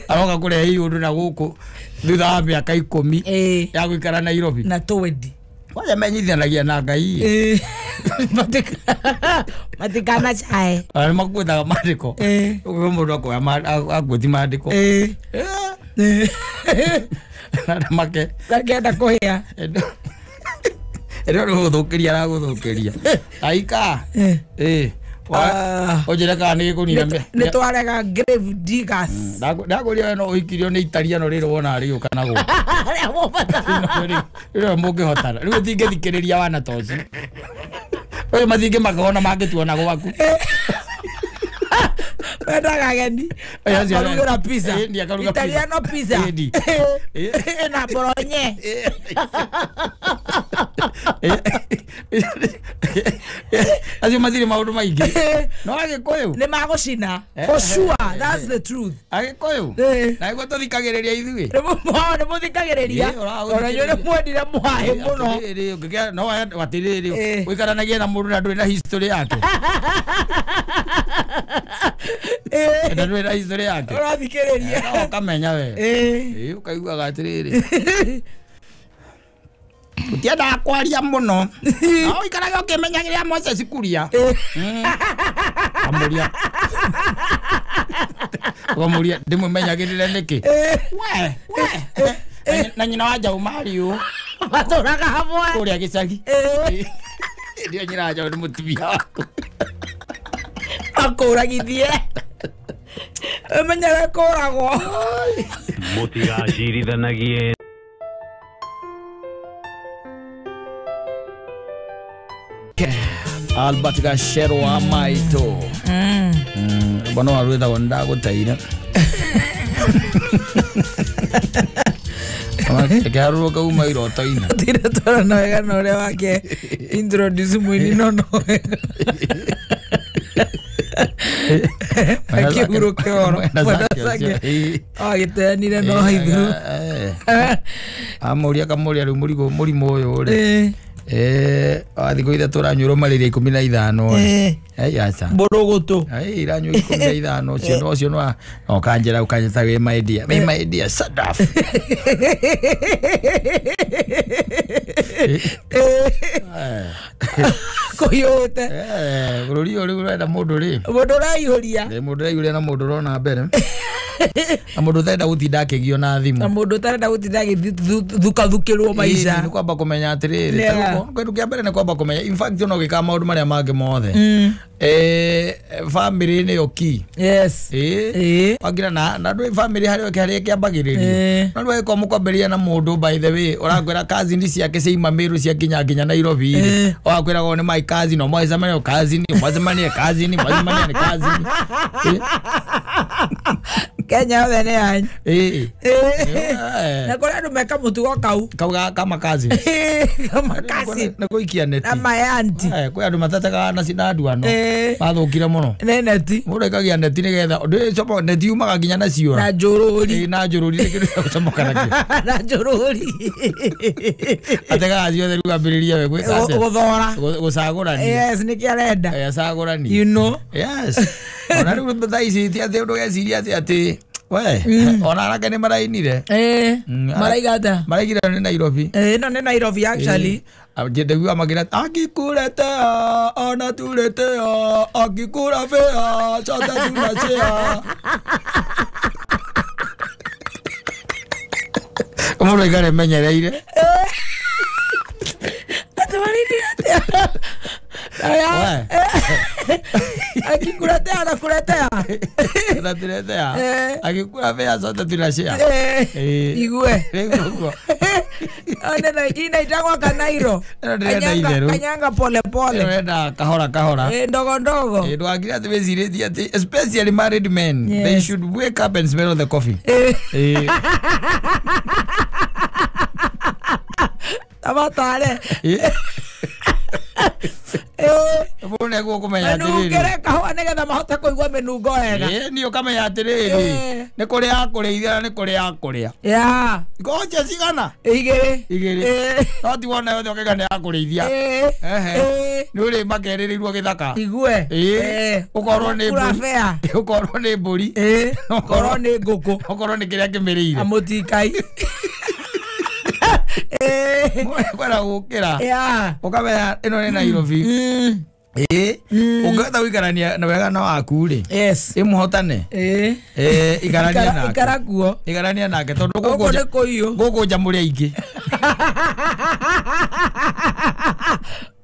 aroka kũrehe iũndũ na gũkũ thutha wa mĩaka 10 ya gũikara Nairobi na twendi kwanja menyithanagia na Ngai matikana chae nĩ makuĩtaga mandĩko ũguo mũndũ akoya akuĩti mandĩko na make akenda kũhĩa ĩno nĩ gũthũkĩria aragũthũkĩria aika ũnjĩre kana nĩ gĩkũnina nĩ twarega grave diggers ndakũria we no ũhikirio nĩ itariano rĩrĩ wona rĩgĩũka na gũkũ rĩrĩ mũngĩhotana rĩu ũtingĩthikĩrĩria wana ta ũcio ũyũ matingĩmaka ona mangĩtuona gwaku wendaga ageni akarugĩra pizza italiano pizza na bologna acio matirĩ maũndũ maingĩ no Agĩkũyũ nĩ magũcina for sure that's the truth Agĩkũyũ na nĩguo tũthikagĩrĩria ithuĩ nĩ mũthikagĩrĩria ona inyuĩ nĩ mwendire mũhaĩ mũno no atĩrĩrĩ ũikaranagia na mũndũ na ndũrĩ na history yake na ndũrĩ na history yake ũrathikĩrĩria ũkamenya we ũkaiguaga atĩrĩrĩ utiendaga kwaria mũno no ũikarage ũkĩmenyagĩrĩra Moses Kuria kamũria ũkamũria ndĩmũmenyagĩrĩre nĩkĩ we na nyina wa Njaũ Mariũ matũraga hamwe kũrĩa gĩcagi ndio nyina wa Njaũ nĩ mũtumia waku akũragithie ũmenyere kũragwo mũtigacirithanagie Albert Gachero wa Maito bwana wa rwĩtagwo ndagũteire kĩharũrũka uma iroto-inĩ tire twarana wega na ũrĩa wake introduce mũini no no wega akĩhurũke oro agĩteanire no haithuru amũria akamũria rĩu mũrimũ ũyũ rĩ thikũ ithatũ ũranyuĩrwo malaria 15 rĩ aca mbũrũgũtũ iranyua 15 ũcio ũcio no ũkanjĩra ũkanjĩta wĩ my dear wĩ my dear Sadaf kũhiũhĩte bũrũri ũyũ rĩu ũrenda mũndũ rĩ mũndũ ũraihũria mũndũ ũraihũria na mũndũ ũrona mbere na mũndũ ũtarenda gũtinda akĩgio na thimũ na mũndũ ũtarenda gũtinda agĩthukathukĩrwo maica nĩ kwamba kũmenya atĩrĩrĩ kĩndũ kĩa mbere nĩ kwamba kũmenya in fact ona ũgĩkaga maũndũ marĩa mangĩ mothe family nĩyo key yes wagira na ndũĩ family harĩa kĩambagĩrĩria no rĩu angĩkorwo mũkwambĩrĩria na mũndũ by the way ũrakwĩra cousin ciake ciaima Meru cia nginya Nairobi rĩ ũgakwĩragwo nĩ my cousin ũmwacemania cousin ũmwacemania cousin ũmwacemania nĩ cousin Kenya yothe nĩ yanyu na kũrĩ andũ meka mũtugo kau kau kama cousin kama cousin nĩ gũikia neti na mayanti kwĩ andũ matatekaga na nduano mathũkire mũno nĩ neti mũndũ aikagia neti nĩgetha ndũĩ neti yumaga nginya na ciũra na njũrũri na njũrũri nĩ kĩndũ gĩa gũcomoka nakĩo na njũrũri ategaga ciothe rĩu ambĩrĩria we gwĩka atĩa gũthora gũcagũrania yes nĩkĩo arenda acagũrania you know yes ona rĩu thaa ici ti atĩ ũndũ ũgeciria atĩ atĩ we ona anake nĩ marainire maraiga atĩa maraigire nĩ Nairobi ĩno nĩ Nairobi actually ndĩgua makĩra akikuletea anatuletea akikurafea sote tunashare mũndũ aikare menyereire Akikuletea anakuletea. Anatuletea. Akikula fea zote tunashare. Igue. Ona inaitangwa kanairo. Kanyanga pole pole. Wenda kahora kahora. Ndogo ndogo. Ndwagira ati weciretie ati especially married men, they should wake up and smell the coffee. Abatare. Mbona gukumenya atiriri. Nungere kahua nigetha mahote kuigua minungo wega. Ni ukamenya atiriri. Ni kuria akuriithia na ni kuria akuria. Yeah. Ngoja cigana? Igiri. Igiri. No ti wona yothe ukaiga ni akuriithia. Ni uri makerirĩirwo gĩthaka. Igue. Ukorwo ni mbũri. Ukorwo ni mbũri. Ukorwo ni ngũkũ. Ukorwo ni kĩrĩa kĩmĩrĩire. Amũtikai. Kwenda gũkĩra. Ũkamenya ĩno nĩ Nairobi. Ũngĩhota gũikarania na wega na waku rĩ. Yes. Ĩmũhotane. Ikarania nake. Ikara kuo. Ikarania nake tondũ gũkũ nĩ kũiyũ. Gũkũ nja mũrĩ aingĩ.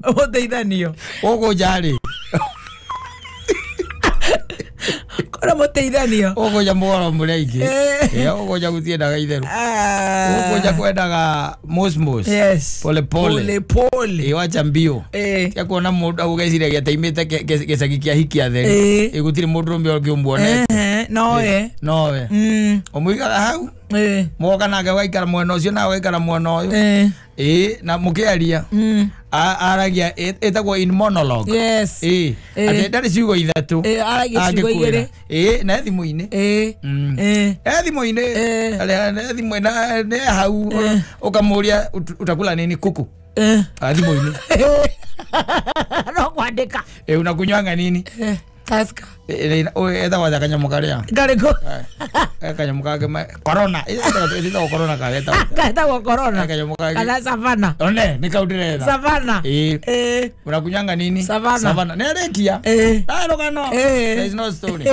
Mũteithanio. Gũkũ nja rĩ. Kora mũteithanio. Gũkũ nja mũgoro mũrĩ aingĩ. Gũkũ nja gũtiendaga itherũ. Gũkũ nja kwendaga mosmos. Yes. Pole pole. Pole pole. Wacha mbio. Tia kuona mũndũ agũgeciria gĩataimĩte gĩcagi kĩa hiki atheri. Gũtirĩ mũndũ ũrũme ũngĩ ũmuonete. Nowe. Nowe. Ũmũigaga hau. Mũgoka nake ũgaikara mwena ũcio nawe ũgaikara mwena ũyũ. Na mũkĩaria. Aragia ĩtagwo in monologue. Yes. Atĩ ndarĩ ciugo ithatũ. Aragia ciugo igĩrĩ. Na thimũ-inĩ. Thimũ-inĩ. Thimũ-inĩ nĩ hau ũkamũria utakula nini kuku. Thimũ-inĩ. No kwandĩka. Unakunywanga nini? Tusker. Etagwo atĩa kanyamũ karĩa? Karĩkũ? Kanyamũ kangĩ corona. Ĩtagwo corona ka getagwo corona. Kanyamũ kangĩ. Kana savana. One nĩ kau ndĩretha. Savana. Unakunywanga nini? Savana. Savana. Nĩ arĩkia. Rũgano. There is no story.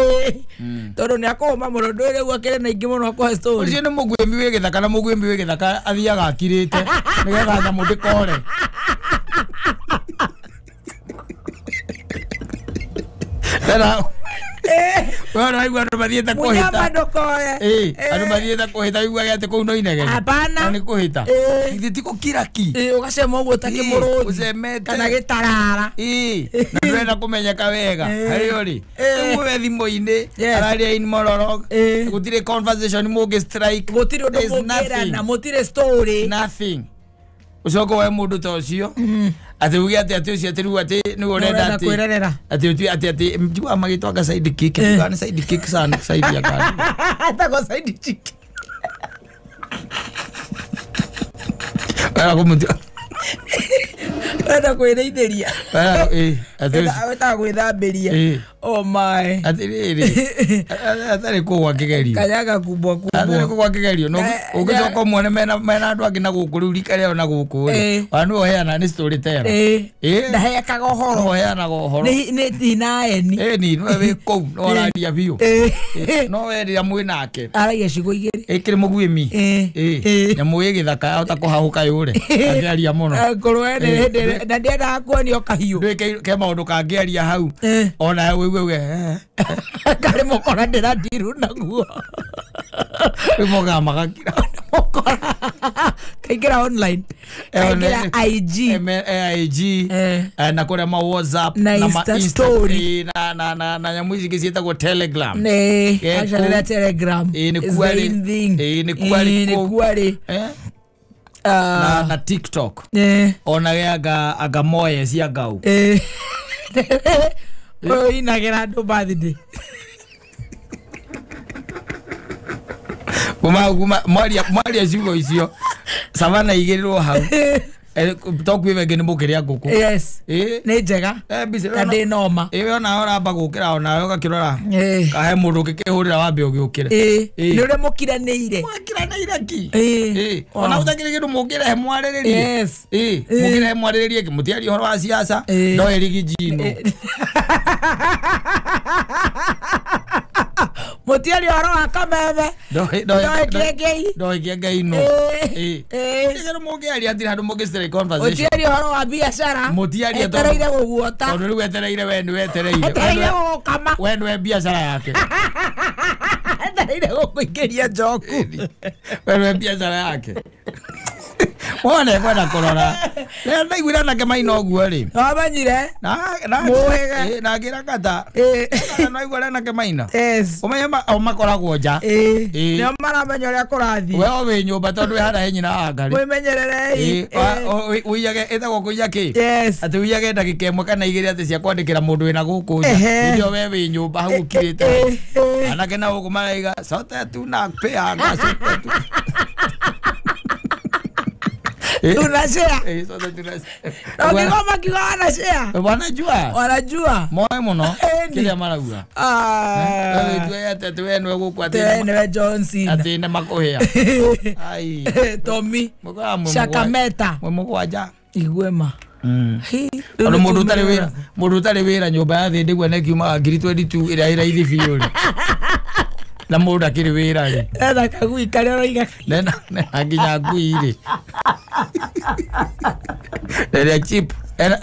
Tondũ nĩ akũhũma mũno ndũĩ rĩu akĩrĩ na ingĩ mũno akũhe story. Ũcio nĩ mũguĩmi wĩ gĩthaka na mũguĩmi wĩ gĩthaka athiaga akirĩte nĩgetha nyamũ ndĩkore. Tena wewe unaigua andũ mathiĩte kũhĩta. Mũnyama ndũkoe. Andũ mathiĩte kũhĩta ũiguage atĩ kũu no inegene. Hapana. Nĩ kũhĩta. Githĩ ti gũkira ki. Ũgacema ũguo ta kĩmũrũthi. Ũcemete. Kana gĩtarara. Na ndũrenda kũmenyeka wega. Harĩ ũrĩ. Rĩu we thimũ-inĩ araria in monologue. Gũtirĩ conversation mũngĩ strike. Gũtirĩ ũndũ mũngĩrana, mũtirĩ story. Nothing. Ũcoke woe mũndũ ta ũcio atĩ uge atĩ atĩ ũcio atĩ rĩu atĩ nĩwe ũrenda atĩ atĩ ũtue atĩ atĩ njiguaga magĩtwanga side kick njiguaga nĩ side kick sana side ya kando. Etagwo side chick. Wera kũmũtua. Wenda kwĩrĩithĩria. Wetaga gwĩthambĩria. Oh my. Atĩrĩrĩ atarĩ kũgwa kĩgerio. Kanyaga kubwa kubwa. Atarĩ kũgwa kĩgerio. Ũngĩcoka ũmuone mena andũ angĩ na gũkũ rĩu rika rĩao na gũkũ rĩ. Ona nĩwe ũheanaga nĩ story teller. Ndahekaga ũhoro. Ũheanaga ũhoro. Nĩ tina eni. Ĩni nĩwe wĩ kũu no ũraria biũ. No we rĩrĩa mwĩ nake. Aragia ciugo igĩrĩ. Ĩkĩrĩ mũguĩmi. Nyamũ ĩ gĩthaka yahota kũhahũka yũre. Angĩaria mũno. Ngũrwe na ndiendaga kuonio kahiũ. Ndũĩ ke maũndũ kangĩaria hau. Ona wewe uge karĩ mũkora ndĩrandiru naguo. Rĩu mokaga magakira. Mũkora kaingĩra online. Kaingĩra IG. IG. Na kũrĩa ma WhatsApp na Insta story. Na nyamũ ici ingĩ ciĩtagwo Telegram. Nĩ aca Telegram. Nĩ kuarĩ. Nĩ kuarĩ. Na TikTok. Ona ge anga moye cia ngau. Ũyũ inagĩra andũ birthday. Kuma mwaria ciugo icio savana igĩrĩrwo hau. To kwĩ wengĩ nĩ mũkĩrĩa ngũkũ. Yes. Nĩ njega. Na ndĩ noma. We onawe ũramba gũkĩra onawe ũgakĩrora. Kahe mũndũ ũngĩkĩhũrĩra wambe ũgĩũkĩre. Nĩ ũrĩa mũkiranĩire. Mwakiranĩire ki. Ona gũtakĩrĩ kĩndũ mũngĩrehe mwarĩrĩrie. Yes. Mũngĩrehe mwarĩrĩrie mũtiarie ũhoro wa siasa no ĩrigi njino. Mutiaria ũhoro wa kameme. Ndoikie Ndoikie Ngai no. Ndigero mũngĩaria atĩ handũ mũngĩ conversation. Mutiaria ũhoro wa biacara. Mutiaria etereire gũguota. Tondũ rĩu etereire we nĩ wetereire. Etereire gũgũkama. We nĩwe biacara yake. Etereire gũkũingĩria njoku. We nĩwe biacara yake. Wone kwenda kũrora. Rĩrĩa ndaiguire anake maina ũguo rĩ. Wamenyire? Na Mũhĩge. Na ngĩra kata. Na igua anake maina. Yes. Ũmenye o makoragwo nja. Nĩo maramenya ũrĩa kũrathiĩ. We o wĩ nyũmba tondũ wĩ harĩa he nyina wa ngarĩ. Mwĩmenyererei. Ũiyage ĩtagwo kũiya kĩ? Yes. Atĩ ũiyage ndagĩka ĩmwe kana igĩrĩ atĩ cia kwandĩkĩra mũndũ wĩna gũkũ nja. Hĩndĩ ĩyo we wĩ nyũmba hau ũkirĩte. Anake na gũkũ maraiga sote tunapeanga sote tu. Tunashare. Sote tunashare. Ukigoma kiwa wanashare. Wanajua. Wanajua. Moe muno. Kile marauga. Tuwe ate tuwe nwe gũkũ atĩ nĩwe Johnson. Atĩ nĩ makũhĩa. Ai. Tommy. Shakameta. Mwe mũgwanja. Igwema. Ona mũndũ ũtarĩ wĩra, mũndũ ũtarĩ wĩra nyũmba ya thĩ ndĩguo nĩkiumaga 2022 ĩrĩa ĩ raithi biũ rĩ. Na mũndũ akĩrĩ wĩra rĩ. Etha kagui karĩa ũroiga. Nena nginya ngui rĩ. Ĩrĩa cheap.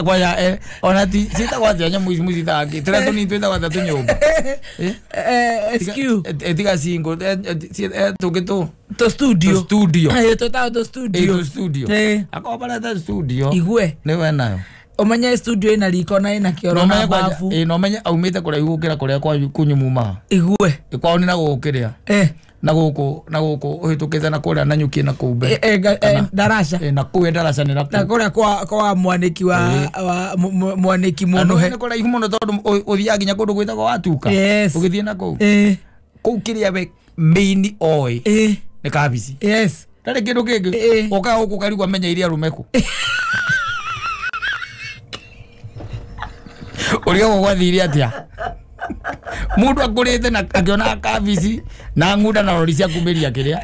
Kwaya ona ti ciĩtagwo atĩa nyamũ ici mũciĩtaga kĩ? Tũrĩa tũnini twĩtagwo atĩa tũnyũmba? SQ. Tiga single tũngĩ tũ to studio. To studio. Twĩtagwo to studio. To studio. Akorwo bareta studio. Igue. Nĩwe nayo. Ũmenye studio ĩna riko na ĩna kĩoro na bafu. Na ũmenye aumĩte kũraihu gũkĩra kũrĩa kwanyu kunyu mumaga. Igue. Kwao nĩ na gũkũ kĩrĩa. Na gũkũ ũhĩtũkĩte na kũrĩa na nyuki na kũu mbere. Ndaraca. Na kũu ndaraca nĩ na kũu. Na kũrĩa kwa mwanĩki wa mwanĩki mũnũhe. Nĩ kũraihu mũno tondũ ũthiaga nginya kũndũ gwĩtagwo Watuka. Ũgĩthiĩ na kũu. Kũu kĩrĩa we main oĩ nĩ kabici. Yes. Ndarĩ kĩndũ kĩngĩ. Ũkaga gũkũ ũkarigwo amenya iria arũme kũ. Ũrigagwo gwathire atĩa? Mũndũ akũrĩte na akĩona kabici na ng'unda na rori cia kumĩria kĩrĩa.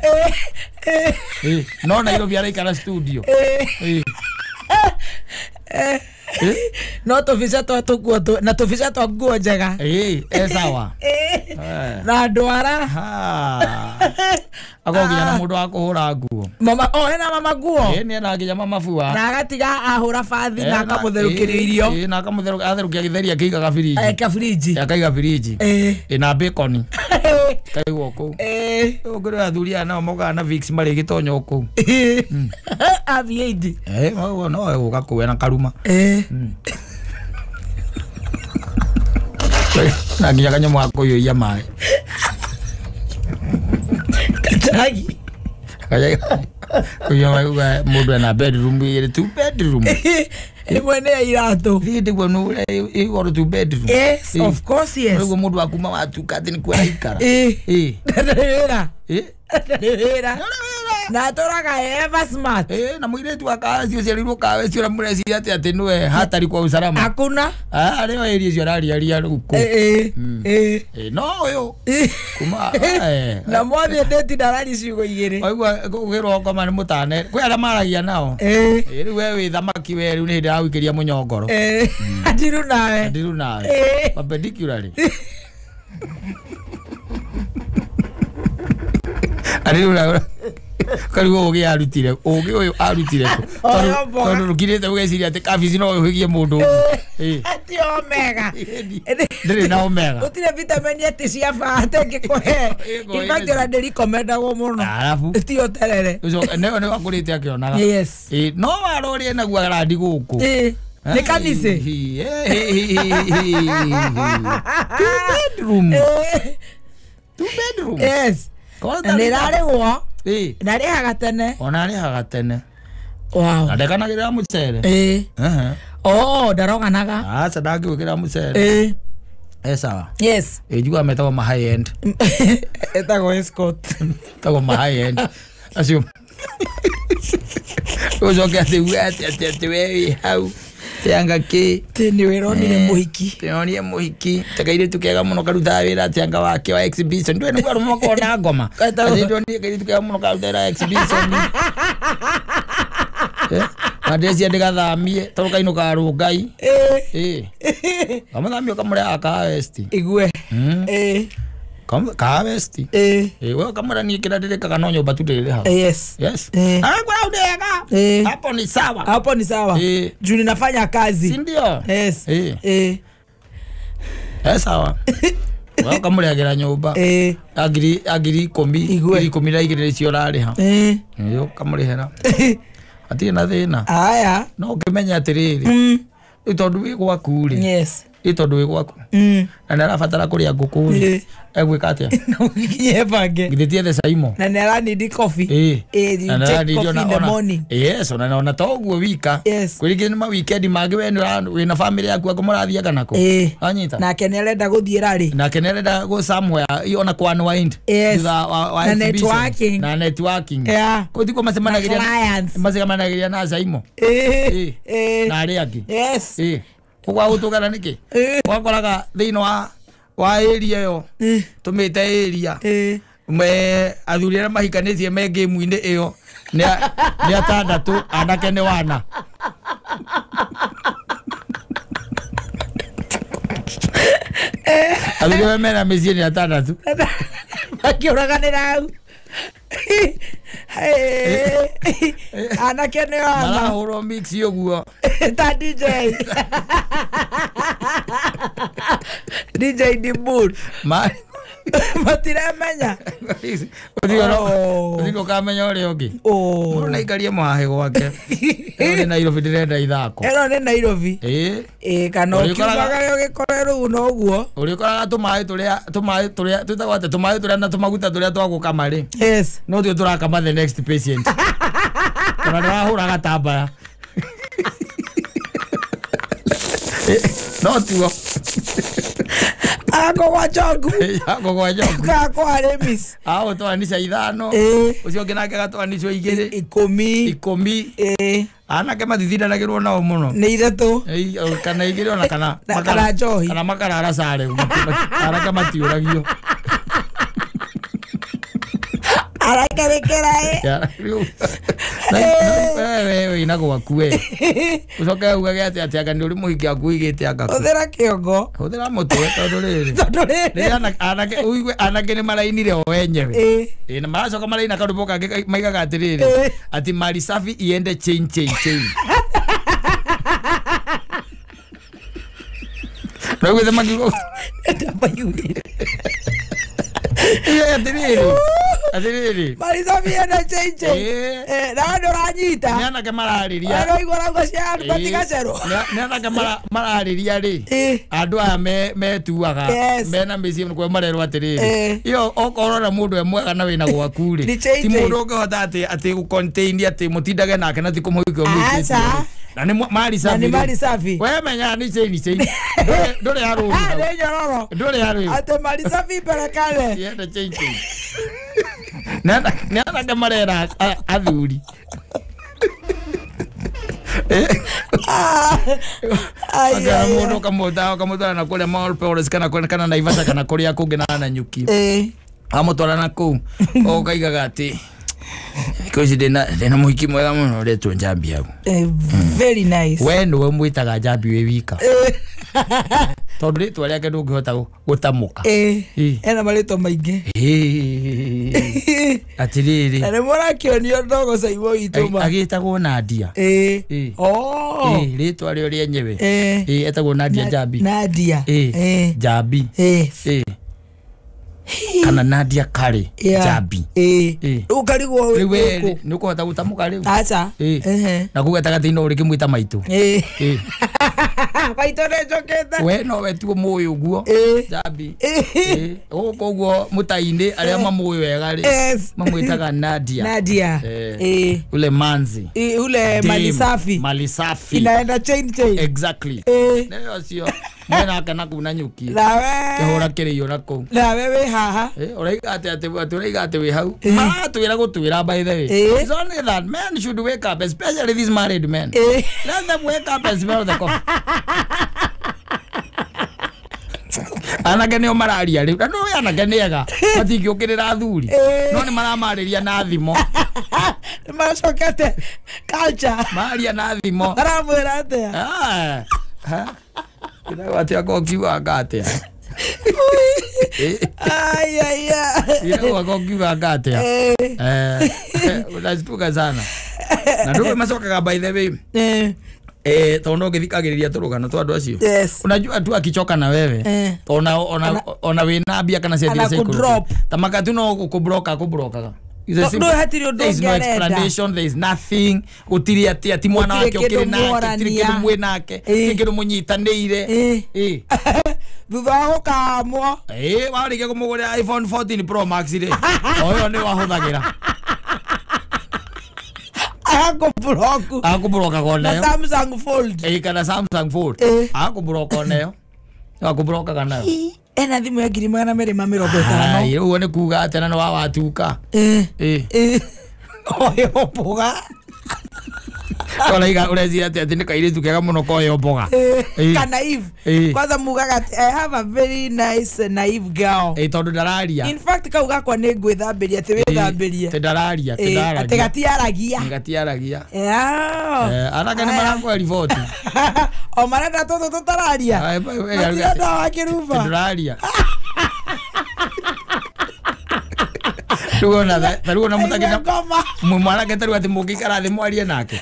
No Nairobi araikara studio. No tũbica twa tũkuo na tũbica twa nguo njega. Sawa. Na ndwara. Akorwo nginya na mũndũ wa kũhũra nguo. Mama hena mama nguo. Nĩ ena nginya mama bua. Na agatiga ahũra bathi na akamũtherũkĩria irio. Na akamũtherũkia atherũkia gĩtheri akĩigaga firiji. Ka firiji. Akaiga firiji. Na bacon. Kaigwo kũu. Ũngĩrĩ athuri aya nao mokaga na Vicks marĩgĩtonya o kũu. Aviaid. No egũka kũu ena karuma. Na nginya kanyamũ ga kũiyũria maĩ. Kajagi. Kũiyũria maĩ mũndũ ena bedroom igĩrĩ, two bedroom. Ĩmwe nĩ ya iratũ. Thiĩ ndĩguo nũ ũrĩa two bedroom. Yes, of course yes. Ũguo mũndũ wa kuma watuka atĩ nĩkuo araikara. Ndarĩ wĩra. Ndarĩ wĩra. Na atũraga ever smart. Na mũirĩtu wa kahawa ũciarĩirwo kahawa ũcio ũrĩa mũreciria atĩ atĩ nĩwe hatari kwa usalama. Hakuna. Arĩa area ũcio arariaria rĩu kũu. No ũyũ. Kuma Na mwathiĩ ndĩti ndarari ciugo igĩrĩ. Waigua ũgĩrwo ngoma nĩ mũtane. Kwĩ arĩa maragia nao. Rĩu we wĩ thamaki we rĩu nĩ hĩndĩ aragũikĩria mũnyongoro. Andiru nawe. Andiru nawe. Perpendicularly. Andiru nawe. Karigwo ũgĩ arutire ũgĩ ũyũ arutire kũ tondũ rũkirĩte ũgeciria atĩ kabici no ũhĩgie mũndũ Ati omega ndĩrĩ na omega gũtirĩ vitamin atĩ cia bata ĩngĩkũhe. In fact ona ndĩrikomendagwo mũno. Arabu ti ũterere nĩyo nĩ wakũrĩte akĩonaga. Yes. No waro ũrĩa enaguo arandi gũkũ. Nĩ kanitha. Two bedroom. Two bedroom. Yes. Nĩ ĩrarĩhwo. Na arĩhaga tene. Ona arĩhaga tene. Wow. Na ndekanagĩrĩra mũcere. Oh, ndaroganaga. Aca ndangĩgwĩkĩra mũcere. Sawa. Yes. Njiguaga metagwo ma high end. Etagwo escort. Etagwo ma high end. Acio. Ũcoke atĩ uge atĩ atĩ we wĩ hau. Tianga kĩ. Tĩ nĩ wĩronire mũhiki. Tĩronire mũhiki. Ta kairĩtu kega mũno karutaga wĩra tianga wake wa exhibition. Ndũĩ nĩguo arũme makoragwo na ngoma. Atĩ ndĩronire kairĩtu kega mũno karutaga wĩra exhibition. Na ndĩreciria ndĩgathamie tondũ kainũkaga Rũngai. Kamũthamia ũkamũrehaga Kahawa West. Igue. Ka west. Eh. Wewe kamera ni kila ndirikaga no nyumba tu ndirĩhaga. Yes. Yes. Eh. Kwa ndega. Eh. Hapo ni sawa. Hapo ni sawa. Eh. Juu ninafanya kazi. Si ndio? Yes. Eh. Eh. Eh sawa. Wewe kamũrehagĩra nyũmba. Eh. Agiri 10 Igue. 12 nĩcio ũrarĩha. Eh. Nĩyo kamũrĩhĩra. Hatirĩ na thĩna. Aya. No ũkĩmenye atĩrĩrĩ. Rĩu tondũ wĩ gwaku rĩ. Yes. Rĩu tondũ wĩ gwaku. Na nĩarabatara kũrĩa ngũkũ rĩ. Eh. Egwĩka atĩa? No nginya bange. Githĩ ti ethe Saimo? Na nĩaranidi coffee. Eh. Eh, you Na take nĩararĩrio coffee in the morning. Yes, ona to ũguo wika. Yes. Kwĩ rĩngĩ nĩ ma weekend mangĩ we wĩna family yaku akũ mũrathiaga nako. Eh. Anyita. Nake nĩarenda gũthiĩ rarĩ. Nake nĩarenda go somewhere ona kwa unwind. Yes. Thutha wa Na exhibition. networking. Na networking. Yeah. Kũu tikuo macemanagĩria Na clients. macemanagĩria na Saimo. Eh. Eh. Eh. Na arĩa angĩ. Yes. Eh. Koguo gũtũgana nĩkĩ? Eh. Wakoraga thĩinĩ wa area ĩyo Eh. tũmĩte area Eh. me athuri arĩa mahikanĩtie me game-inĩ ĩyo nĩ atandatũ anake nĩ wana. Athuri arĩa mena mĩciĩ nĩ atandatũ. Makĩũraganĩra hau. Anake nĩ wana. Marahũrwo mix ũguo. Ta DJ. DJ Dimbur. Matiremenya. Ũthiĩ ũkamenya ũrĩa ũngĩ. Oh. Mũndũ naikarie mũhahe gwake. Ĩno nĩ Nairobi ndĩrenda ithako. Ĩno nĩ Nairobi. Ĩĩ. Ĩĩ kana ũkiugaga ũgĩkore rĩu no ũguo. Ũrĩkoraga tũmaĩ tũrĩa twĩtagwo atĩa tũmaĩ tũrĩa na tũmaguta tũrĩa twagũkama rĩ. Yes. No tuo tũrakama the next patient. Ona ndĩrahũra gatambaya. No tuo. Ako kwa njogu. Ako kwa njogu. Kako Aremis. Ao twanisha 5. Eh. Ucio ũngĩ nake gatwanicwo 2. 10. 10. Eh. Anake matithindanagĩrwo nao mũno. Nĩ 3. Kana 2 ona kana kana njohi. Kana makarara sare. Anake matiũragio. Arakerekera ĩ. Wewe wĩna gwaku we. Ũcoke ugage atĩ atĩ anga nĩ ũrĩ mũhiki aku ũigĩte anga kũ. Hũthĩra kĩongo. Hũthĩra mũtwe tondũ rĩrĩ. Tondũ rĩrĩ. Anake ũigue anake nĩ marainire o wenyewe. Ĩ. Na maracoka maraina karwĩmbo kangĩ maigaga atĩrĩrĩ. Ati mali safi iende chain chain chain. Na ũguo makiuga. Ndamayugire. Atĩrĩrĩ. Atĩrĩrĩ. Mali safi iende chain chain. Na andũ ũranyita. Nĩ anake mararĩria. Andũ aigua rauga cia andũ matigacerwo. Nĩ anake mararĩria rĩ. Andũ aya metuaga. Mena mĩciĩ nĩkuo marerwo atĩrĩrĩ. Iyo okorwo na mũndũ e mwega na wĩna gwaku rĩ. Ti mũndũ ũngĩhota atĩ gũ contain atĩ mũtindage nake na ti kũmũhikia ũmũhikĩtie. Na nĩ mali safi. Na nĩ mali safi. We menya nĩ chain chain. Ndũrĩ harũri. Nĩ nyororo. Ndũrĩ harũri. Atĩ mali safi perekane. Yenda chain chain. Nĩ anake marera athuri. Akera mũndũ ũkamũtwara na kũrĩa Mall Palace kana Naivasha kana kũrĩa kũngĩ na Nanyuki. Amũtwara na kũu ũkaigaga atĩ thikũ ici ndĩna mũhiki mwega mũno ũretwo Njambi hau. Very nice. We nĩwe mwĩtaga Njambi wĩ wika. Tondũ rĩtwa rĩake ndũngĩhota gũtamũka. Ena marĩtwa maingĩ. Atĩrĩrĩ. Na nĩ mũrakĩonio ndogo Saimo witũ ma. Agĩtagwo Nadia. Oh. Rĩtwa rĩo rĩenyewe. Etagwo Nadia Njambi. Nadia. Njambi. Kana Nadia Kari Njambi. Rĩu ũkarigwo Rĩu we nĩ ũkũhota gũtamũka rĩu. Aca. Na kũu gatagatĩ-inĩ ũrĩkĩmwĩta maitũ. Maitũ nĩ njũkĩte. We no we tuo mũĩ ũguo. Njambi. Gũkũ ũguo mũtai-inĩ arĩa mamũĩ wega rĩ. Mamwĩtaga Nadia. Nadia. Ule manzi. Ule mali safi. Mali safi. Inaenda chain chain. Exactly. Nĩyo ũcio. Mwena ake na kũu Nanyuki. Kĩhũra kĩrĩio na kũu. Nawe wĩ haha. Ũraiga atĩ ũraiga atĩ wĩ hau. Maratwĩra gũtwĩra by the way. It's only that men should wake up, especially these married men. Let them wake up and smell the coffee. Anake nĩo mararia rĩu. Na nĩũĩ anake nĩ ega. Matingĩũkĩrĩra athuri. No nĩ maramarĩria na thimo. Nĩ macokete culture. Maria na thimo. Maramwĩra atĩa? Kĩragwo atĩa ko kiugaga atĩa? Ai ai ai. Wako ngiuga ngatia. Unashtuka sana. Na ndugu macokaga by the way. Tondu ngithikagiriria turugano twa andu acio. Unajua tu akichoka na wewe. Ona wina mbia kana ciathire ciikũrũke. Ta makatu no gukubloka kublokaga. There is no explanation, there is nothing. Gutiri ati ati mwana wake ukiri nake, gutiri kindu mwi nake, gutiri kindu munyitanire. Thutha wa gukamwo. Warikia kumugurira iPhone 14 Pro Max ri. Oyo ni wahuthagira. Akublock. Akubloka konayo. Na Samsung Fold. Kana Samsung Fold. Akubloka onayo. Akubloka kanayo. Ena thimu ya 250. Uguo nĩ kuga atĩ na nĩ wawatuka. Oyo mboga. Ũraiga ũreciria atĩ nĩ kairĩtu kega mũno koyo mboga. Ka naive. Kwanza mugaga atĩ I have a very nice naive girl. Tondũ ndararia. In fact kau gakwa nĩ ngwĩthambĩria atĩ wĩthambĩrie. Atĩ ndararia, atĩ ndaragia. Atĩ gatiaragia. Gatiaragia. Anake nĩ marakũhe riboti. O marenda tũtũ tũtararia. Matirenda wa kĩruba. Ndũraria. Rĩu ona mũtangĩna mwanake ta rĩu atĩ mũngĩikara thĩ mwarie nake.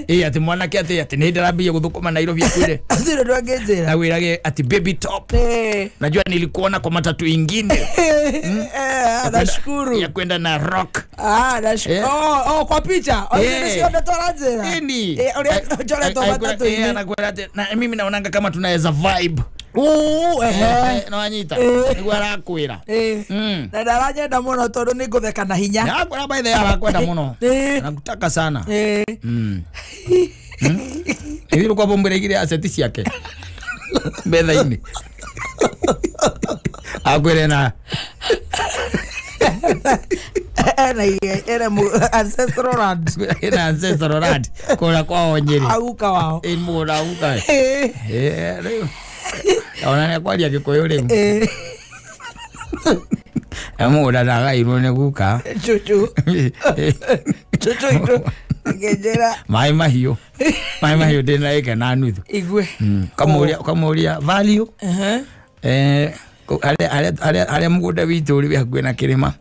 Atĩ mwanake atĩ nĩ ndarambia gũthũkũma Nairobi akwĩre. Ũcio ũndũ angĩnjĩra. Agwĩrage atĩ baby top. Najua nilikuona kwa matatu ingine. Nashukuru. Ya kwenda na rock. Nashukuru. Oh, kwa picha. Ũcio ndio twaranjĩra. Ũrĩa njoretwo matatu-inĩ. Anakwĩra atĩ na mimi naonanga kama tunaweza vibe. No anyita niguo arakwĩra. Na ndaranyenda mũno tondũ nĩ ngũtheka na hinya. Nakwĩra by the way arakwenda mũno. Nakutaka sana. Hivi rukwa bombere igire aseti ciake metha-inĩ. Akwĩre na ena ancestral land. Ena ancestral land kũrĩa kwao Nyĩrĩ. Aguka wao. Mũgũnda aguka. Rĩu ona nĩ kwaria Gĩkũyũ rĩu. Mũgũnda ndagairwo nĩ guka. Cucu. Cucu itũ. Ngĩnjĩra. Maĩ mahiũ. Maĩ mahiũ ndĩna ĩka na nuthu. Igue. Kamũria value. Harĩa mũgũnda witũ ũrĩ wĩ hakuhĩ na kĩrĩma.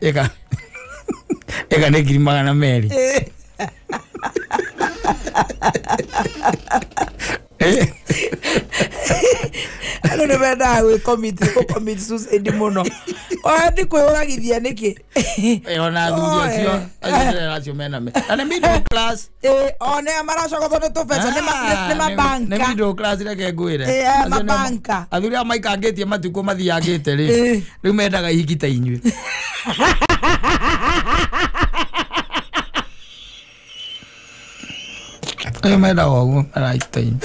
Ĩka ĩka nĩ 200,000. Andũ nĩ mendaga gwĩ commit suicide mũno. Wathi kwĩyũragithia nĩkĩ? Ona athuri acio acio mena me. Na nĩ middle class. One maracogotwo nĩ tũbeca nĩ mabanka. Nĩ middle class reke ngwĩre. Mabanka. Athuri aya maikangĩtie matukũ mathiangĩte rĩ. Rĩu mendaga ihiki ta inyuĩ. Mendaga ũguo maraita inyuĩ.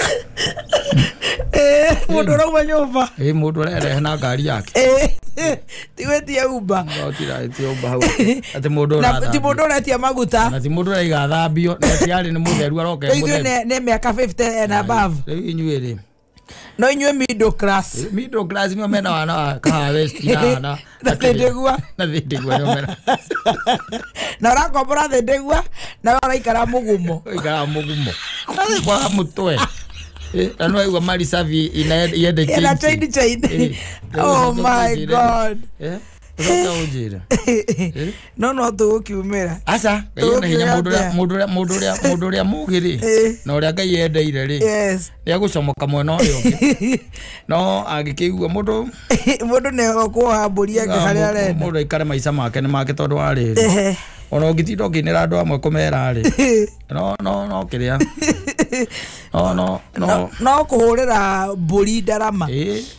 Mũndũ ũrauma nyũmba. Mũndũ ũrerehe na ngari yake. Ti gwĩtia Uber. Tiraĩtia Uber hau. Atĩ mũndũ ũrathambio. Ti mũndũ ũretia maguta. Na ti mũndũ ũraiga thambio. Na ti arĩ nĩ mũtheru aroka e mũtheru. Ithuĩ nĩ mĩaka 50 and above. Rĩu inyuĩ rĩ. No inyuĩ middle class. Middle class nĩo mena wana wa Kahawa West na na Thindigua. Na Thindigua nĩo mena. Na ũrakombora Thindigua na ũraikara mũgumo. Ũraikara mũgumo. Kwa mũtwe. Na no igua mali safi iende change. Ina change change. Oh my God. Ũcoke ũnjĩre. No tũgũkiumĩra. Aca, Ngai ena hinya mũndũ ũrĩa mũũgĩ rĩ, na ũrĩa Ngai endeire rĩ, nĩ egũcomoka mwena ũrĩa ũngĩ. No angĩkĩigua mũndũ nĩ kuoha mbũri yake harĩa arenda. Mũndũ aikare maica make nĩ make tondũ wa rĩrĩ. Ona ũngĩtinda ũkĩinĩra andũ amwe kũmera rĩ, no kĩrĩa. No no kũhũrĩra mbũri ndarama.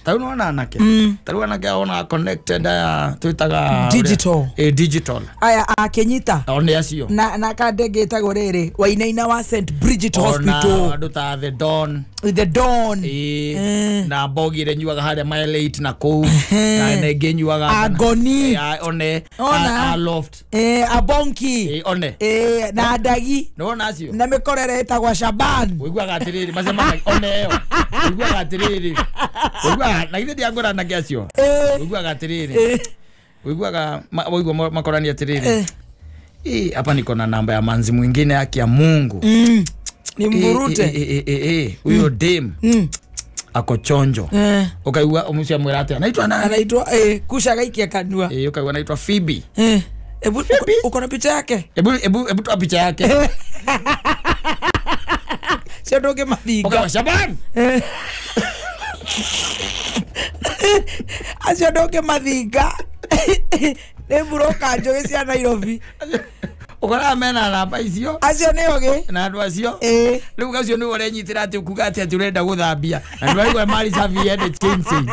Ta rĩu nĩwona anake. Ta rĩu anake ona connected aya twĩtaga digital. Digital. Aya akĩnyita. O nĩ acio. Na kandenge ĩtagwo rĩrĩ Wainaina wa St Bridget Hospital. Ona andũ ta The Don. The Don. Na mbogi ĩrĩa nyuaga harĩa Mile 8 na kũu. Na ĩngĩ nyuaga Agoni. One. A Loft. Abonki. One. Na Andagi. Nĩwona acio. Na mĩkorere ĩtagwo Shaban. Ũiguaga atĩrĩrĩ macemanagia one ĩyo. Ũiguaga atĩrĩrĩ. Ũiguaga na githĩ ndiangũra anake acio. Ũiguaga atĩrĩrĩ. Ũiguaga waigua makorania atĩrĩrĩ. Hapa niko na namba ya manzi mwingine haki ya Mungu. Nimvurute. Huyo dem. Ako chonjo. Ukaigua umucio amwira atia naitwa nani? Anaitwa kusha gaikia kanua. Ukaigua naitwa Phoebe. Ebu uko na picha yake? Ebu toa picha yake. Sio doge mathinga. Ukawa Shaban. Acio doge mathinga. Nĩ mburoka njũgĩ cia Nairobi. Ukoraga mena namba icio. Acio nĩ ogĩ. Na andũ acio. Rĩu gacio nĩwe ũrenyitĩra atĩ ũkuga atĩ atĩ ũrenda gũthambia. Na nĩwaigua mali safi yende chain chain.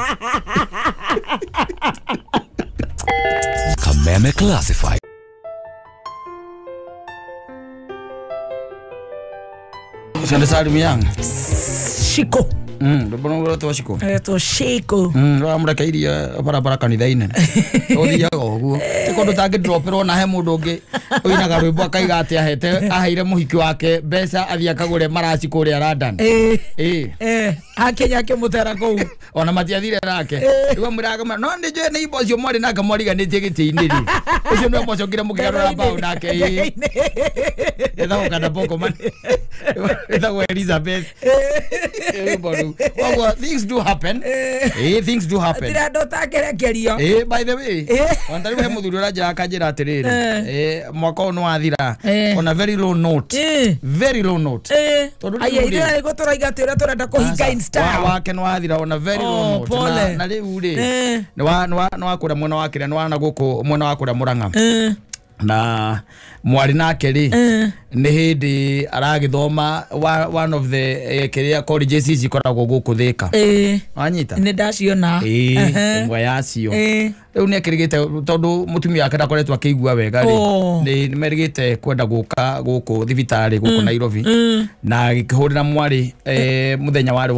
Kameme Classified. Sende salimu yang. Shiko. Ndobona ũretwo Shiko. Etwo Shiko. Ũramũrekeirie barabara kanitha-inĩ. Ũthiaga ũguo. Ti kũndũ tangĩ-dropĩrwo na he mũndũ ũngĩ ũinaga rwĩmbo akaiga atĩ ahete aheire mũhiki wake mbeca athiĩ akagũre maraci kũrĩa London. Akinya akĩmũtera kũu. Ona matiathire nake. Rĩu amwĩraga no nĩ njũĩ nĩ imbo ũcio mwarĩ nake mwariganĩtie gĩtĩ-inĩ rĩ. Ũcio nĩwe mwacokire mũkĩgarũra mbaũ nake. Ĩtagwo Kanaboko man. Ĩtagwo Elizabeth. Well, things do happen. Things do happen. By the way, on the way muthuri ũranjĩra akanjĩra atĩrĩrĩ, mwaka ũyũ nĩwathira on a very low note. Very low note. Tondũ rĩu rĩ tũraiga atĩ ũrĩa tũrenda kũhinga in style. Wake nĩwathira on a very low note. Na rĩu rĩ nĩwa kũrĩa mwena wa kĩrĩa nĩwa na gũkũ mwena wa kũrĩa Mũrang'a. Na mwari nake rĩ nĩ hĩndĩ aragĩthoma one of the kĩrĩa colleges ici ikoragwo gũkũ Thĩka. Wanyita? Nĩ ndaciona. Ĩmwe yacio. Rĩu nĩ akĩrĩgĩte tondũ mũtumia wake ndakoretwo akĩigua wega rĩ, nĩ merĩgĩte kwenda gũka gũkũ thibitarĩ gũkũ Nairobi. Na agĩkĩhũrĩra mwarĩ mũthenya warĩ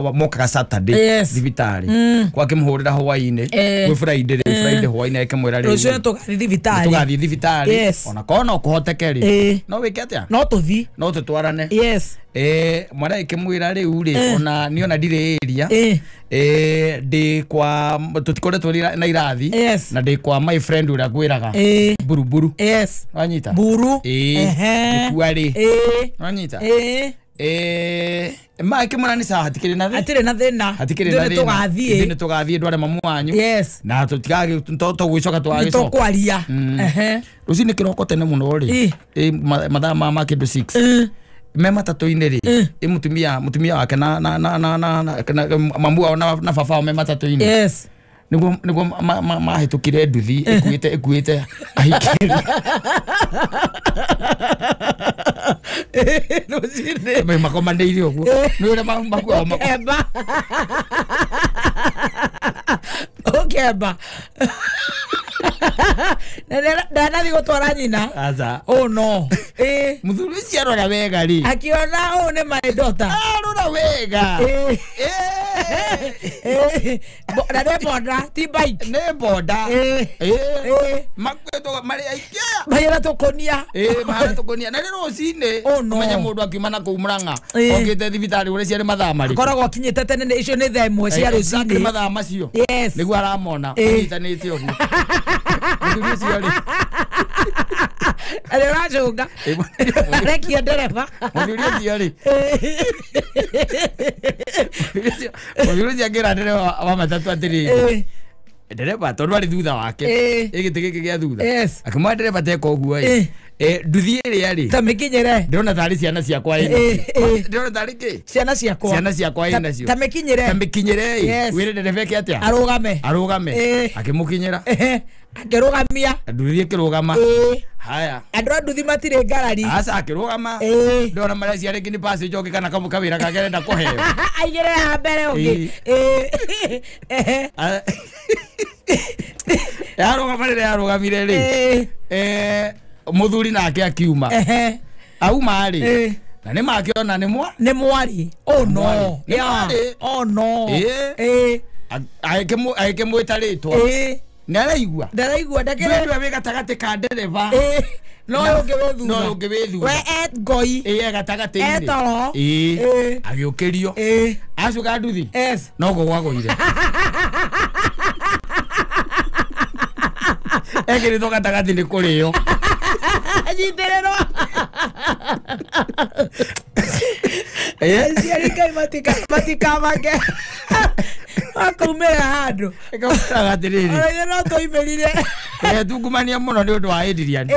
wa mokaga Saturday thibitarĩ. Kwa akĩmũhũrĩra hwaĩ-inĩ gwĩ Friday rĩ, Friday hwaĩ-inĩ akĩmwĩra rĩu rũciũ tũgathiĩ thibitarĩ. Tũgathiĩ thibitarĩ. Ona korwo no kũhoteke rĩ, no wĩke atĩa? No tũthiĩ. No tũtwarane. Yes. Mwana ĩkĩmwĩra rĩu rĩ, ona niĩ ona ndirĩ area. Ndĩ kwa tũtikoretwo na irathi. Na ndĩ kwa my friend ũrĩa ngwĩraga. Buruburu. Yes. Wanyita? Buru. Nĩkuo rĩ. Wanyita? Ma akĩmwĩra nĩ sawa hatikĩrĩ na thĩna. Hatirĩ na thĩna. Hatikĩrĩ na thĩna. Tũgathiĩ. Ithuĩ nĩtũgathiĩ ndware mamu wanyu. Yes. Na tũtigagĩ tũgwĩcoka tũgagĩcoka. Nĩtũkwaria. Rũcinĩ kĩroko tene mũno rĩ, mathaa ma kĩndũ 6. Me matatũ-inĩ rĩ, mũtumia wake na mamu wao na baba wao me matatũ-inĩ. Yes. Nĩguo mahĩtũkire nduthi ĩkuĩte ahiki. Rũcinĩ. Makomanĩire ũguo. Nĩ ũrĩa makuaga Ũkemba. Ũkemba. Ndanathiĩ gũtwara nyina. Aca. Oh no. Mũthuri ũcio arora wega rĩ. Akiona ũũ nĩ my daughter. Arora wega. Na nĩ boda ti bike. Nĩ boda. Makuĩtwo marĩ aingĩ. Mahĩra tũkũnia. Mahĩra tũkũnia. Na nĩ rũcinĩ. Oh no. Ũmenye mũndũ akiuma na kũu Mũrang'a. Okĩte thibitarĩ ũrĩa ciarĩ mathaa marĩkũ. Akoragwo akinyĩte tene nĩ icio nĩ thaa ĩmwe cia rũcinĩ. Mathaa macio. Yes. Nĩguo aramona. Anyitanĩte ũguo. Mũthuri ũcio rĩ. Arĩ ũracũnga. Arekia ndereba. Mũthuri ũcio rĩ. Mũthuri ũcio akĩra ndereba wa matatũ atĩrĩrĩ. Ndereba tondũ arĩ thutha wake. Gĩtĩ gĩkĩ gĩa thutha. Akĩmwĩra ndereba teka ũguo ĩ. Nduthi ĩrĩa rĩ. Ta mĩkinyĩre. Ndĩrona tarĩ ciana ciakwa ĩ nacio. Ndĩrona tarĩ kĩ? Ciana ciakwa. Ciana ciakwa ĩ nacio. Ta mĩkinyĩre. Ta mĩkinyĩre ĩ. Wĩre ndereba eke atĩa? Arũgame. Arũgame. Akĩmũkinyĩra. Akĩrũgamia. Nduthi ĩkĩrũgama. Haya. Andũ a nduthi matirĩ ngarari. Aca akĩrũgama. Ndona marecia rĩngĩ nĩ pasi njoki kana kawĩra kake arenda kũheo. Aigĩrĩre haha mbere ũngĩ. Yarũgama rĩrĩa yarũgamire rĩ. Mũthuri nake akiuma. Auma rĩ. Na nĩ makĩona nĩ mwa? Nĩ mwarĩ. Oh no. Nĩ mwarĩ. Oh no. Agĩkĩmwĩta rĩtwa. Nĩ araigua. Ndaraigua ndakĩrĩ. Ndũĩ wĩ gatagatĩ ka ndereba. No ũyũ ũngĩ wĩ thutha. No ũyũ ũngĩ wĩ thutha. We et ngoi. Gatagatĩ-inĩ. E toro. Agĩũkĩrio. Acoka nduthi. Yes. No gwagũire. Ekĩrĩtwo gatagatĩ nĩ kũrĩo. Anyitĩrĩrwo. Aciari Ngai matikamake makumĩra handũ. Ĩkamwĩraga atĩrĩrĩ, Ona ithuĩ no tũimĩrire. Tungumania mũno nĩ ũndũ wa Adrian.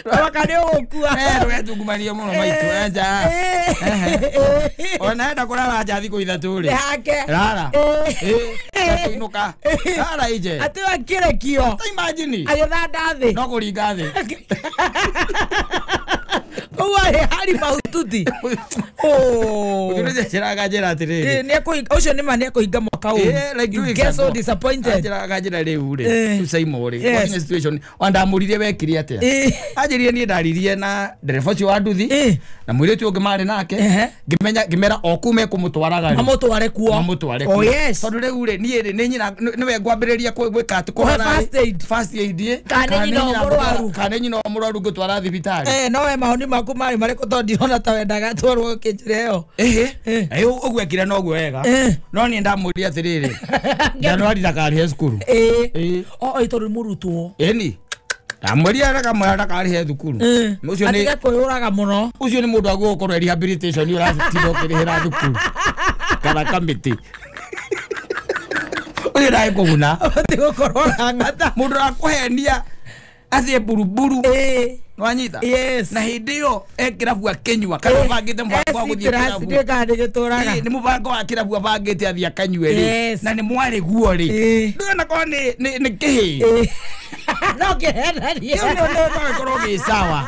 Waka nĩ ũgũkua. Ndũgetungumanie mũno maitũ enja. Ona enda kũrara nja thikũ 3 rĩ. Hake. Rara. Kũinũka. Rara ije. Atĩ akĩrekio. Ta imagine. Agĩthanda thĩ. No kũringa thĩ. Ũguo arĩ hari mahututi. Oh. Ũthurĩte njĩra atĩrĩrĩ. Ũcio nĩ ma nĩekũhinga mwaka ũyũ. You get so disappointed. Anjĩraga njĩra rĩu rĩ. Rĩu Saimo rĩ. What situation? Wandamũrire wekire atĩa? Anjĩrire niĩ ndaririe na ndereba ũcio wa nduthi na mũirĩtu ũngĩ marĩ nake. Ngĩmenya ngĩmera o kũu mekũmũtwaraga rĩ. Mamũtware kuo. Mamũtware kuo. Oh yes. Tondũ rĩu rĩ niĩ rĩ nĩ nyina nĩwe ngwambĩrĩria gwĩka atĩ kũhora first aid. First aid. Kana nyina mũrwaru. Kana nyina mũrwaru ngũtwara thibitarĩ. No we maũni maku marĩ marĩkũ tondũ ndirona ta wendaga twarwo kĩnjĩra ĩyo. Ũguo ekire noguo wega. No niĩ ndamũria atĩrĩrĩ. Januari ndakarĩhe cukuru. O tondũ nĩ mũrutwo. Ĩni. Ndamũria ndakamwĩra ndakarĩhe thukuru. Ũcio nĩ atige kwĩyũraga mũno. Ũcio nĩ mũndũ agũgũkorwo rehabilitation ũratinda ũkĩrĩhĩra thukuru. Kana kamĩtĩ. Ũcio ndagĩkũguna. Ũtigũkorwo ũrang'ata. Mũndũ ũrakũhenia athiĩ buruburu. Nwanyita? Yes. Na hĩndĩ ĩyo e kĩrabu akĩnyua kana ũbangĩte mũbango wa gũthiĩ kĩrabu. Ndiũĩ kana nĩgĩtũraga. Nĩ mũbango wa kĩrabu abangĩte athiĩ akanyue rĩ. Na nĩ mwarĩ guo rĩ. Ndũrona korwo nĩ kĩhĩ. No kĩhenanie. Kĩu no gĩkorwo gĩ sawa.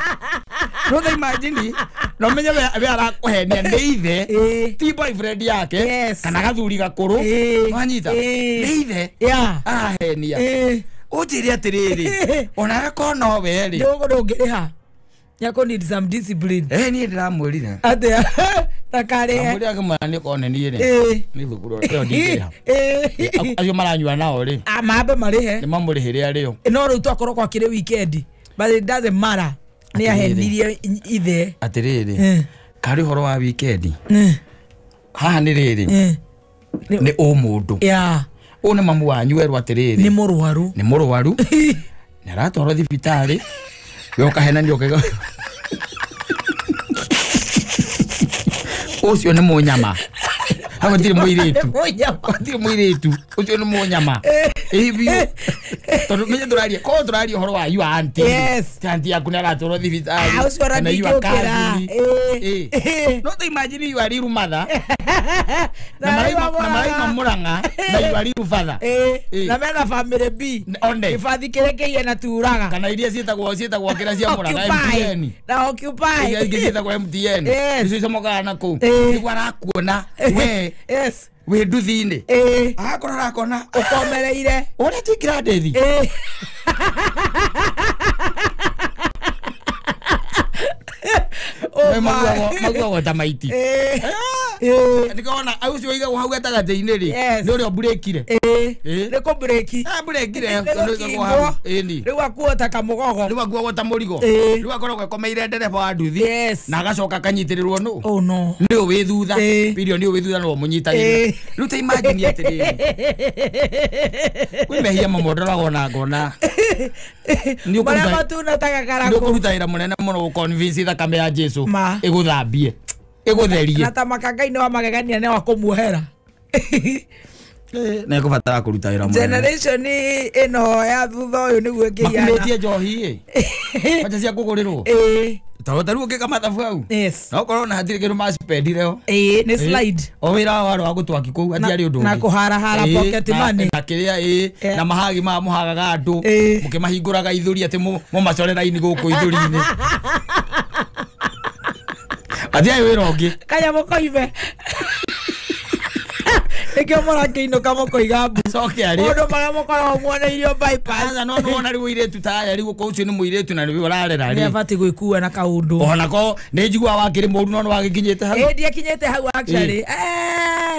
No ta imagine no menye we arakũhenia nĩ ithe ti boyfriend yake kana gathuri gakũrũ. Nwanyita? Nĩ ithe arahenia. Ũnjĩre atĩrĩrĩ ona gakorwo no we rĩ. Ndũngĩrĩha. Nyako need some discipline. Niĩ ndĩramwĩrire. Atĩa? Ndakarĩhe. Ndamwĩrire akĩmwĩra nĩ korwo nĩ niĩ rĩ. Nĩ thukuru ĩyo ndingĩrĩha. Acio maranyua nao rĩ. Mambe marĩhe. Nĩ mamũrĩhĩre arĩo. No rĩu twakorwo gwakĩrĩ weekend. But it doesn't matter. Nĩ ahenirie ithe. Atĩrĩrĩ. Karĩ ũhoro wa weekend. Haha nĩ rĩrĩ. Nĩ ũmũndũ. Yeah. Ũyũ nĩ mamu wanyu werwo atĩrĩrĩ. Nĩ mũrwaru. Nĩ mũrwaru. Nĩ aratwarwo thibitarĩ. We ũkahenania ũkaiga. Ũcio nĩ mũnyama. Hau hatirĩ mũirĩtu. Hatirĩ mũirĩtu. Ũcio nĩ mũnyama. Ĩ biũ. Tondũ menye tũraria, korwo tũraria ũhoro wa your auntie. Yes. Ti auntie yaku nĩ aratwarwo thibitarĩ. Ũcio Kana your ũrandingĩũkĩra. cousin. No ta imagine your real mother. Na maraima Murang'a na your real father. Na mena family B. One. Gĩbathi kĩrĩa kĩiye na turaga. Kana iria ciĩtagwo kĩrĩa cia Murang'a MTN. Na Occupy. Iria ingĩ ciĩtagwo MTN. Icio icomokaga na kũu. Nĩguo arakuona we. Yes. Wĩ nduthi-inĩ. Agakorwo arakona ũkomereire. Ũrĩa njĩkĩra ndethi. Maguagwo ta maiti. Ndikona ũcio ũigagwo hau gatagatĩ-inĩ rĩ. Nĩ ũrĩa ũmburĩkire. Nĩ kũmburĩki. Amburĩkire tondũ ũigagwo hau. Ĩni. Rĩu akuo ta kamũgogo. Rĩu akuagwo ta mũrigo. Rĩu akoragwo akomeire ndereba wa nduthi. Na agacoka akanyitĩrĩrwo nũ. Oh no. Nĩ ũyũ wĩ thutha. Birio nĩ ũyũ wĩ thutha no ũmũnyitagĩrĩra. Rĩu ta imagine atĩrĩrĩ. Kwĩ mehia mamwe ndoragwo na ngona. Marĩa matunataga karakũ. Nĩ ũkũruta wĩra mũnene mũno gũ-convince thakame ya Jesu ĩgũthambie. Ĩgũtherie. Na ta makangai nĩ wa magegania nĩ wa kũmuohera. Nĩ ekũbatara kũruta wĩra mũnene. Generation ĩno ya thutha ũyũ nĩguo ĩngĩhiana. Makumĩtie njohi ĩ. Mbeca cia kũgũrĩrwo. Tondũ ta rĩu ũngĩka mathabu hau. Yes. No ũkorwo na hatirĩ kĩndũ macipendire ho. Nĩ slide. O wĩra wao warĩ wa gũtwaki kũu hatiarĩ ũndũ ũngĩ. Na kũharahara pocket money. Na kĩrĩa na mahagi maya mũhagaga andũ. Mũkĩmahingũraga ithũri atĩ mũmacore raini gũkũ ithũri-inĩ. Hatiarĩ wĩra ũngĩ. Kanyamũ koime. Nĩkĩo mũrakĩinũka mũkoiga mbu. Coke arĩ. Maũndũ marĩa mũkoragwo muoneirio bypass. Aca no nĩwona rĩu mũirĩtu ta aya rĩu ũcio nĩ mũirĩtu na nĩwe ũrarera rĩ. Nĩ abatiĩ gwĩkua na kaũndũ. Ona ko nĩ njiguaga wakĩrĩ mũru no nĩwagĩkinyĩte hau. Ndiakinyĩte hau actually.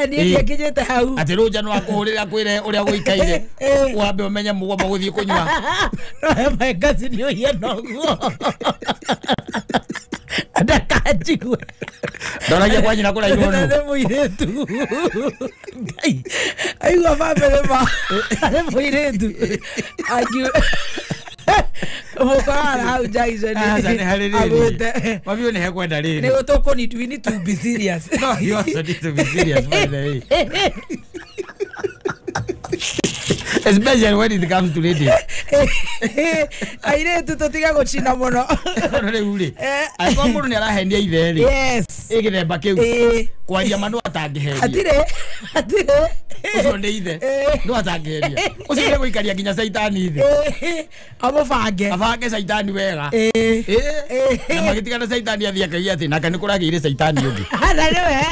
Niĩ ndiakinyĩte hau. Atĩ rũnja no akũhũrĩre akwĩre ũrĩa gũikaire. Wambe ũmenye mũgomba gũthiĩ kũnyua. No he maĩ nĩ ũhiana ũguo. Ndakanjigue. Ndoragia kwa nyina kũrairwo nũ. Nĩ mũirĩtu. Ngai. Aigua bamĩrĩ ma. Nĩ mũirĩtu. Mũkora hau Jackson. Aca nĩ harĩ rĩrĩ. Mami ũyũ nĩ hekwenda rĩrĩ. Nĩ tũkũ need, we need to be serious. No, you also need to be serious, by the way. Especially when it comes to ladies. Airĩtu tũtige gũcina mũno. Tondũ rĩu rĩ, angĩkorwo mũndũ nĩ arahenia ithe rĩ, Yes. ĩ gĩthemba kĩu, Ĩĩ. kwaria ma no atangĩheria. Hatirĩ. Hatirĩ. Ũcio nĩ ithe, no atangĩheria. Ũcio nĩ gũikaria nginya caitani thĩ. Amũbange. Abange caitani wega. Ĩĩ. Ĩĩ. Na magĩtigana caitani athiĩ akaiga atĩ nake nĩ kũragĩire caitani ũngĩ. Na nĩwe.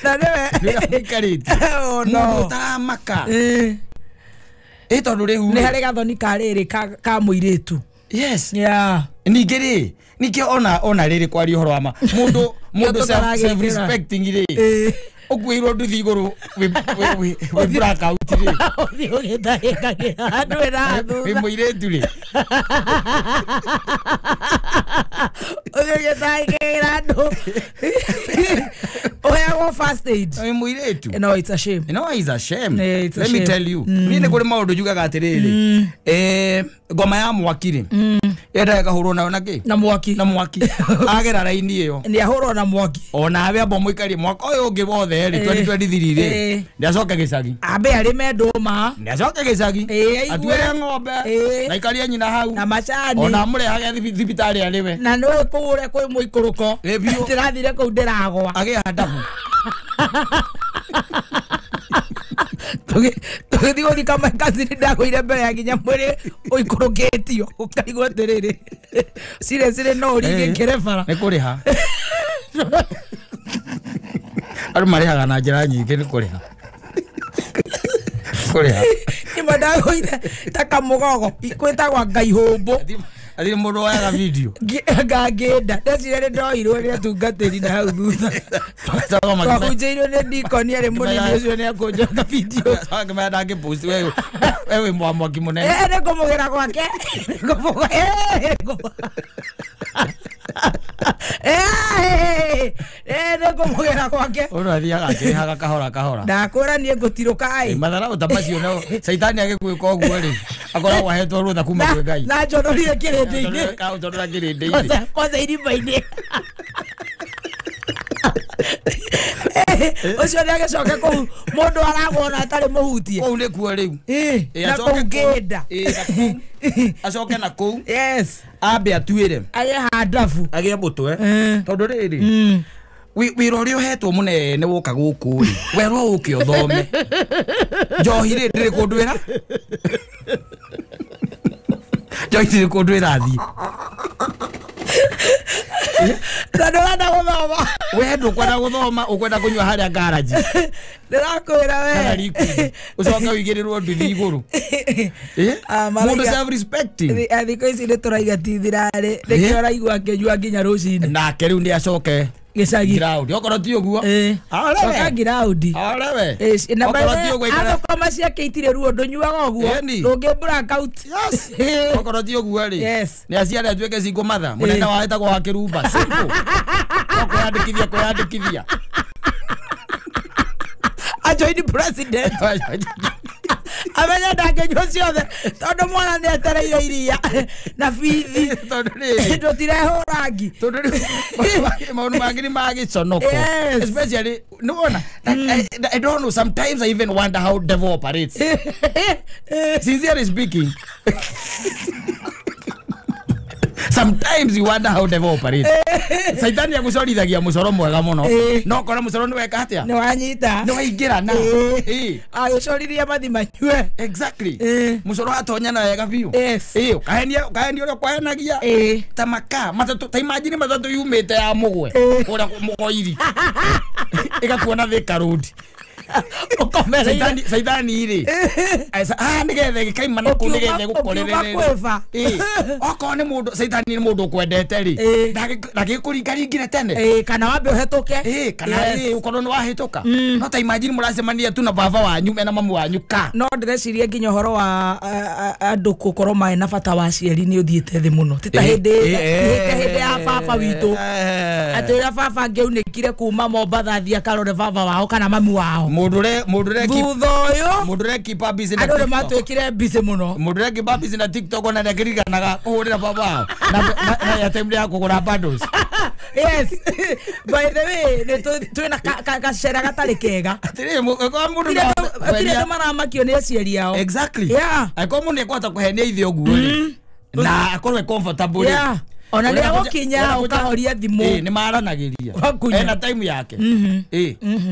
Na nĩwe. Nĩ ũrĩa Oh, no. Mũndũ ũtaramaka. Ĩĩ. Ĩ tondũ rĩu Nĩ rĩ. harĩ gathoni ka rĩrĩ ka mũirĩtu. Yes. Yeah. Ningĩ rĩ, ningĩ ona rĩrĩ kwaria ũhoro wa ma mũndũ self respecting rĩ, Ĩĩ. ũkuĩirwo nduthi igũrũ wĩ blackout rĩ, Ũthiĩ ũgĩtahĩkagĩra andũ ĩra wĩ thutha. mũirĩtu rĩ, Ũthiĩ ũgĩtahĩkagĩra andũ. Ũheagwo first aid. wĩ mũirĩtu. No, it's a shame. No, it's a shame. Yeah, it's a Let me shame. tell you. Niĩ nĩ kũrĩ maũndũ njugaga atĩrĩrĩ, ngoma ya mwaki rĩ, yendaga ĩkahũrwo nayo na kĩ? Na mwaki. Na mwaki. Agera raini ĩyo. Nĩ ahũrwo na mwaki. Ona awe amba mũikarie mwaka ũyũ ũngĩ wothe rĩ, 2023 rĩ, nĩacoke gĩcagi. Ambe arĩme ndũma. Nĩacoke gĩcagi. Ĩĩ, aigue. Atuĩre ng'ombe. Ĩĩ. Na aikarie nyina hau. Na macani. Ona amũrehage thibitarĩ arĩwe. Na nĩ kũu ũrĩa kwĩ mũikũrũko. Ĩ biũ. Ndĩrathire kũu ndĩragwa. Agĩe handabu. Tũgĩthiĩ gũthika my cousin ndagũire mbere ya nginya mwĩrĩ ũikũrũkĩtio ũkaigua atĩrĩrĩ cirĩ cirĩ no ũringe kĩre bara. Nĩ kũrĩha. Andũ marĩhaga na njĩra nyingĩ nĩ kũrĩha. Kũrĩha. Nĩma ndagũire ta kamũgogo kwĩtagwa ngaihũmbũ. Athire mũndũ woyaga video. Ngangĩnda ndeciria nĩ ndoirwo nĩ atungatĩri na hau thutha. Twahunjĩirwo nĩ dikoni arĩ mũnini ũcio nĩ akũnjoka video. Akĩmenya ndangĩpost we wĩ mwaki mũnene. Nĩ ngũmũgĩra gwake. Nĩ ngũmũgĩra gwake. Ũndũ athiaga akĩrĩhaga kahora kahora. Ndakwĩra niĩ ngũtirũka ĩ. Matharaũ ta macio no caitani agĩkwĩka ũguo rĩ, akoragwo ahetwo rũtha kuma kwĩ Ngai. Na njonorire kĩrĩndĩ-inĩ. Njonora kĩrĩndĩ-inĩ. Kwanza irima-inĩ. Ũcio nĩ agĩcoke kũu mũndũ aragwona atarĩ mũhutie. Kũu nĩkuo rĩu. Na kũu ngĩnda. Acoke na kũu. Yes. Ambe atuĩre. Agĩe handabu. Agĩe mũtwe. Tondũ rĩrĩ, wĩra ũrĩa ũhetwo mũnene woka gũkũ rĩ, werwo ũke ũthome. Njohi rĩ ndĩrĩ kũndũ ĩra. Njohi ndĩrĩ kũndũ ĩrathiĩ. Na ndũrenda gũthoma. We ndũkwenda gũthoma, ũkwenda kũnyua harĩa garage. Ndĩrakwĩra we. Kana riko-inĩ. Ũcoke ũigĩrĩrwo nduthi igũrũ. Mũndũ self respecting. Thikũ ici nĩ tũraiga ti thirarĩ. Nĩkĩo ũraigua akĩnyua nginya rũcinĩ. Nake rĩu nĩ acoke gĩcagi. Ground. Okorwo ti ũguo. Coka ground. Arewe. Na Okorwo ti ũguo ikara. athũkũma ciake itirĩ ruo ndũnyuaga ũguo. Ndũngĩ blackout. Yes. Okorwo ti ũguo rĩ. Yes. Nĩ aciare atuĩke single mother. Mũnene wao etagwo wa Kĩrumba. Simple. No kwĩyandĩkithia kwĩyandĩkithia. Ajoin president. Amenya ndangĩnyua ciothe tondũ mwana nĩ etereire iria na bithi. Tondũ rĩrĩ. Tũtirehũra ngi. Tondũ rĩu maũndũ mangĩ nĩ ma gĩconoko. Yes. Especially nĩwona, I don't know, sometimes I even wonder how devil operates. Sincerely speaking. Sometimes you wonder how devil operates. Saitani agũcorithagia mũcoro mwega mũno. No kora mũcoro nĩ weka atĩa? Nĩ wanyita. Nĩ waingĩra na. Agĩcorithia mathi manyue. Exactly. Mũcoro watonya na wega biũ. Yes. Ũkahenia ũrĩa ũkwahenagia. Ta makaa matatũ, ta imagine matatũ yumĩte ya mũgwe. Kũrĩa mũgoiri. Ĩgakuona Thika Road. Saitani rĩ. Nĩgetha gĩkaima na kũu nĩgetha gũkorerere. Okorwo nĩ mũndũ saitani nĩ mũndũ ũkwendete rĩ, ndangĩkũringaringire tene. Kana wambe ũhetũke. Kana ũkorwo nĩ wahĩtũka. No ta imagine mũracemania tu na baba wanyu mena mamu wanyu ka. No ndĩreciria nginya ũhoro wa andũ gũkorwo marĩ na bata wa aciari nĩ ũthiĩte thĩ mũno. Ti ta hĩndĩ ya baba witũ. Atĩ ũrĩa baba angĩaunĩkire kuma Mombatha athiĩ akarore baba wao kana mamu wao. Mundu thutha uyu mundu re keep busy na andu ni matuikire busy muno. Mundu re keep busy na TikTok ona ndakirikanaga kuhurira baba na ya time ya kugura bundles. Yes. By the way, ni twina kacera gatari kega. Atiri mundu atiri maramakio ni aciari ao. Exactly. Yeah. Akorwo mundu ekwata kuhenia ithe uguo ri na akorwo e comfortable. Yeah. Ona rä a gå kinya å kahoria thimå nä maranagä ria ena time yake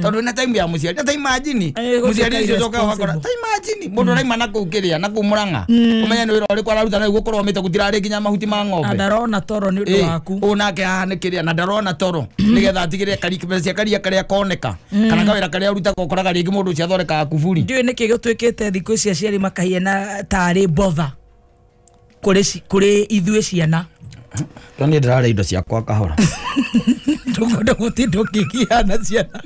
tondå ena time ya må ciari ta imagine må ciari ũcio coka wakora ta imagine må ndå araima na kå u kä rä a na kå u må ranga å menye nä wä ra å rä kå araruta na gå korwo mä te gå tirarä nginya mahuti ma ng'ombe ndarona toro nä å ndå waku å nake haha nä kä rä a na ndarona toro nä getha atigä re mbeca cia karia karä a koneka kana kawä ra karä a arutaga ũkoraga rĩngĩ mũndũ ũcio athondekaga kuburi. Ndiũĩ nĩkĩ gũtuĩkĩte thikũ ici aciari makahiana tarĩ bother kũrĩ ithuĩ ciana. Tondũ ndĩrarĩa indo ciakwa kahora. Ndũkwenda gũtinda ũkĩgiana ciana.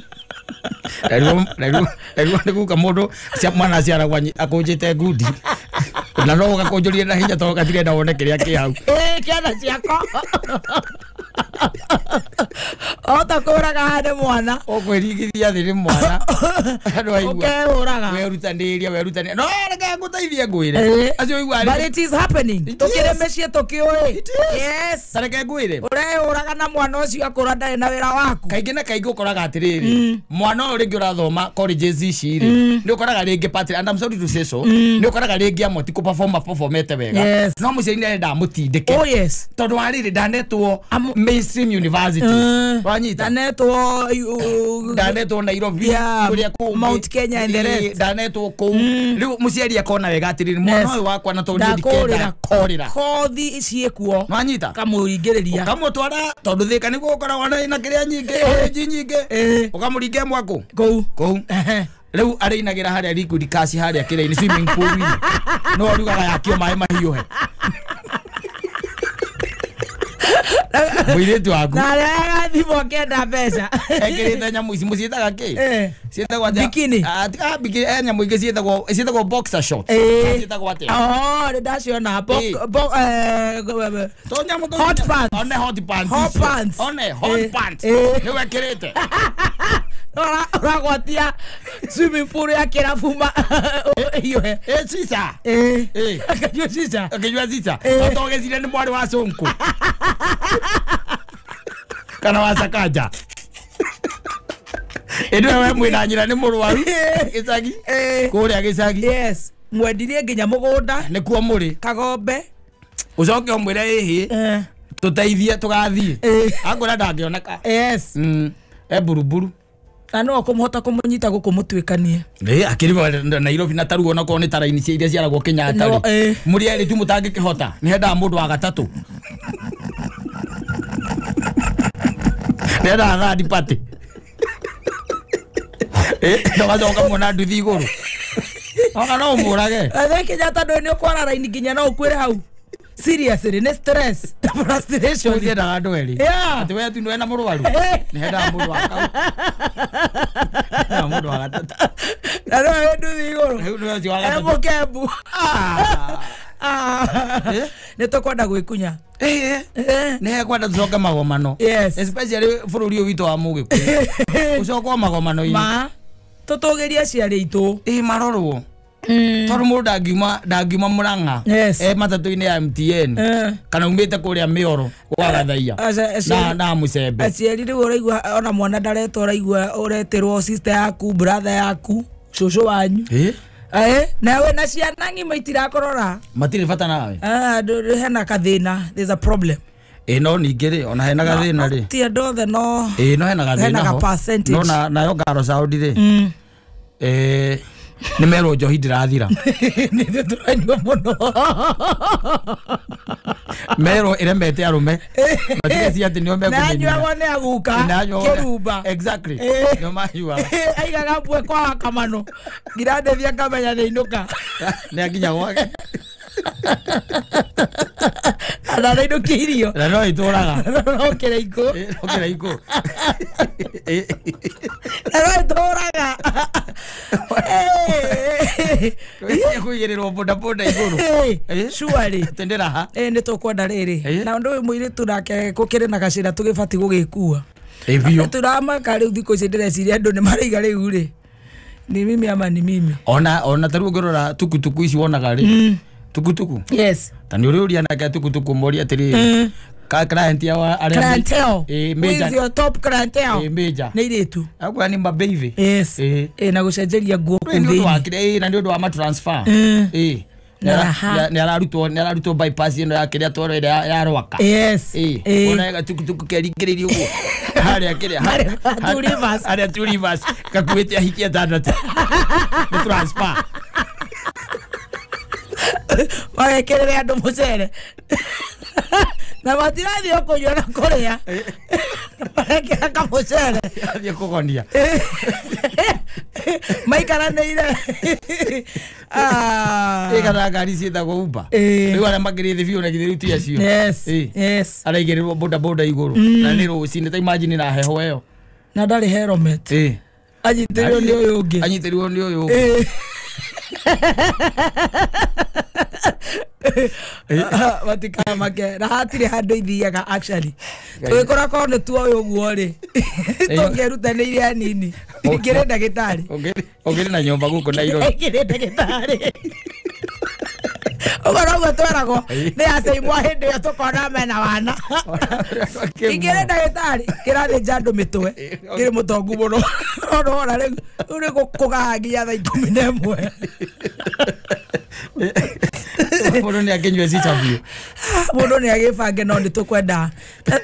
Rĩu nĩ guka mũndũ mwana aciaragwo akũnjĩte ngundi na no ũgakũnjũrie na hinya tondũ gatirenda wone kĩrĩa kĩ hau. Kĩana ciakwa ota kũraga haha nĩ mwana ũkwĩringithia thĩ nĩ mwana andũ aigua ũkehũraga werutanĩria werutanĩria no reke ngũteithie ngwĩre acio ũigua but it is happening tũkĩrĩ mĩciĩ tũkĩũĩ. Yes, ta reke ngwĩre ũrehũraga na mwana ũcio akũra ndarĩ na wĩra waku. Kaingĩ na kaingĩ ũkoraga atĩrĩrĩ mwana ũyũ rĩngĩ ũrathoma colleges ici rĩ nĩ ũkoraga rĩngĩ partly, and I'm sorry to say so, nĩ ũkoraga rĩngĩ amwe ti kũperformete wega no mũciari nĩ arenda amũtindĩke. Oh yes, tondũ wa rĩrĩ ndanetwo mainstream university wanyita ndanetwo Nairobi kuria kũngĩ Mount Kenya and the rest ndanetwo kũu rĩu mũciari akona wega atĩrĩrĩ mwana ũyũ wakwa na tondũ ndikenda kũrĩra kothi ciĩkuo wanyita kamũringĩrĩria ũkamũtwara tondũ Thĩka nĩguo ũkoragwo na kĩrĩa nyingĩ college nyingĩ ũkamũringia mwako kũu kũu rĩu arĩinagĩra harĩa liquid cash harĩa kĩrĩa-inĩ swimming pool-inĩ no arugaga yakio maĩ mahiũhe mũirĩtu waku na arĩa thimũ akĩenda mbeca ekĩrĩte nyamũ ici mũciĩtaga kĩ ciĩtagwo atĩa bikini bikini nyamũ ingĩ ciĩtagwo boxer shorts ciĩtagwo atĩa oh nĩ ndaciona to nyamũ hot pants one hot pants hot pants one hot pants nĩ wekĩrĩte ũragwatia swimming pool ya kĩrabu hiũhe cica akanyua cica akanyua cica atogecire nĩ mwarĩ wa Sonko kana wa Sakaja ĩndĩ we mwĩna nyina nĩ mũrwaru gĩcagi kũrĩa gĩcagi. Yes, mwendirie nginya mũgũnda nĩkuo mũrĩ Kagombe ũcoke ũmwĩre ĩhĩ tũteithie tũgathiĩ angũra ndangĩoneka. Yes, e buruburu na no kũmũhota kũmũnyita gũkũ mũtuĩkanie akĩrĩ Nairobi na taruo na korwo nĩ ta raini cia iria ciaragwo Kenyatta rĩ mũrĩ erĩ tu mũtangĩkĩhota nĩ hendaga mũndũ wa gatatũ nĩ hendaga third party ndũgacoka muona nduthi igũrũ oka no ũmũrage Kenyatta ndũĩ nĩ ũkwara raini nginya no ũkuĩre hau. Seriously, nĩ stress, frustration. Ũthiendaga andũ erĩ atĩ we tu nĩwe na mũrwaru nĩ hendaga mũndũ wa kau na mũndũ wa gatatũ na no we nduthi igũrũ rĩu nĩwe ũcio wa gatatũ mũkembu nĩ tũkwenda gwĩkunya nĩ hekwenda tũcoke magomano especially bũrũri ũyũ witũ wa Mũgĩkũyũ ũcokwo magomano-inĩ ma tũtũgĩrie aciari aitũ marorwo tondũ mũndũ ndangiuma Mũrang'a matatũ-inĩ ya MTN kana umĩte kũrĩa Mĩoro gwa Gathaia na Mũcembe aciari rĩu ũraigua ona mwana ndaretwo ũraigua ũretĩrwo sister yaku brother yaku cũcũ wanyu nawe na ciana ng'ima itirakũrora matirĩ bata nawe hena kathĩna, there's a problem. No ningĩ rĩ ona hena gathĩna rĩ ti andũ othe no no hena gathĩna ho no nayo ngaro sound rĩ nĩ merwo njohi ndĩrathira nĩ tũranyua mũno merwo ĩremete arũme matigeci atĩ nĩo mekũmĩnyua nanyuagwo nĩ aguka kĩrumba. Exactly, nĩo manyuaga aigaga mbwe kwa wakamano ngira ndethia ngamenya nĩ inũka nĩ akinya gwake na nĩ irio na no itũraga no kĩraikũ no kĩraikũ na no itũraga kũigĩrĩrwo bodaboda igũrũ surely tendera ha nĩ tũkwenda rĩrĩ na ũndũ ũyũ mũirĩtu nake gũkĩrĩ na gacĩra tũgĩbatiĩ gũgĩkua biũ tũramaka rĩu thikũ ici ndĩreciria andũ nĩ maraiga rĩu rĩ Ni mimi ama ni mimi. Ona taru ngorora tukutuku ici wonaga ri. Tukutuku. Yes. Ta ni uri anake tukutuku mori atiri. Ka client ya wa aria clientele. Major. With your top clientele. Major. Nĩ irĩtu. Akwa ni mababy. Yes. Na gũcenjeria nguo kũu thĩinĩ. Na nĩ ũndũ wa ma transfer. Nĩ ararutwo bypass ĩno ya kĩrĩa twaro ĩrĩa ya Rwaka. Yes. Ona tukutuku keringĩrĩirio ũguo. Harĩa kĩrĩa. Harĩa Two Rivers. Harĩa Two Rivers. Gakuĩte ahiki atandatũ. Nĩ transfer. Magekĩrĩre andũ mũcere. Na matirathiĩ kũnyua na kũrĩa. Marekĩra kamũcere. Athiĩ kũgonia. Maikaranĩire. Kana ngari ciĩtagwo Uber. Rĩu arĩa makĩrĩ thĩ biũ na githĩ rĩu ti acio. Yes. Yes. Araigĩrĩrwo boda boda igũrũ. Na nĩ rũcinĩ ta imagine na heho ĩyo. Na ndarĩ helmet. Anyitĩrĩirwo nĩ ũyũ ũngĩ. Anyitĩrĩirwo nĩ ũyũ ũngĩ. Matikamake na hatirĩ handũ ithiaga actually. Tũgĩkora korwo nĩ tuoĩ ũguo rĩ, tũngĩerutanĩirie hanini. Ingĩrĩ ndagĩtarĩ. Ũngĩrĩ na nyũmba gũkũ Nairobi. Ingĩrĩ ndagĩtarĩ. Ũguo noguo tweragwo nĩ aciari hĩndĩ ĩyo tũkona mena wana. Ingĩrĩ ndagĩtarĩ kĩrathĩnja andũ mĩtwe. Ngĩrĩ mũtongu mũno. No wona rĩu nĩ kũgaha nginya thaa 11. Mũndũ nĩ akĩnyue cica biũ. Mũndũ nĩ agĩbange no nĩ tũkwenda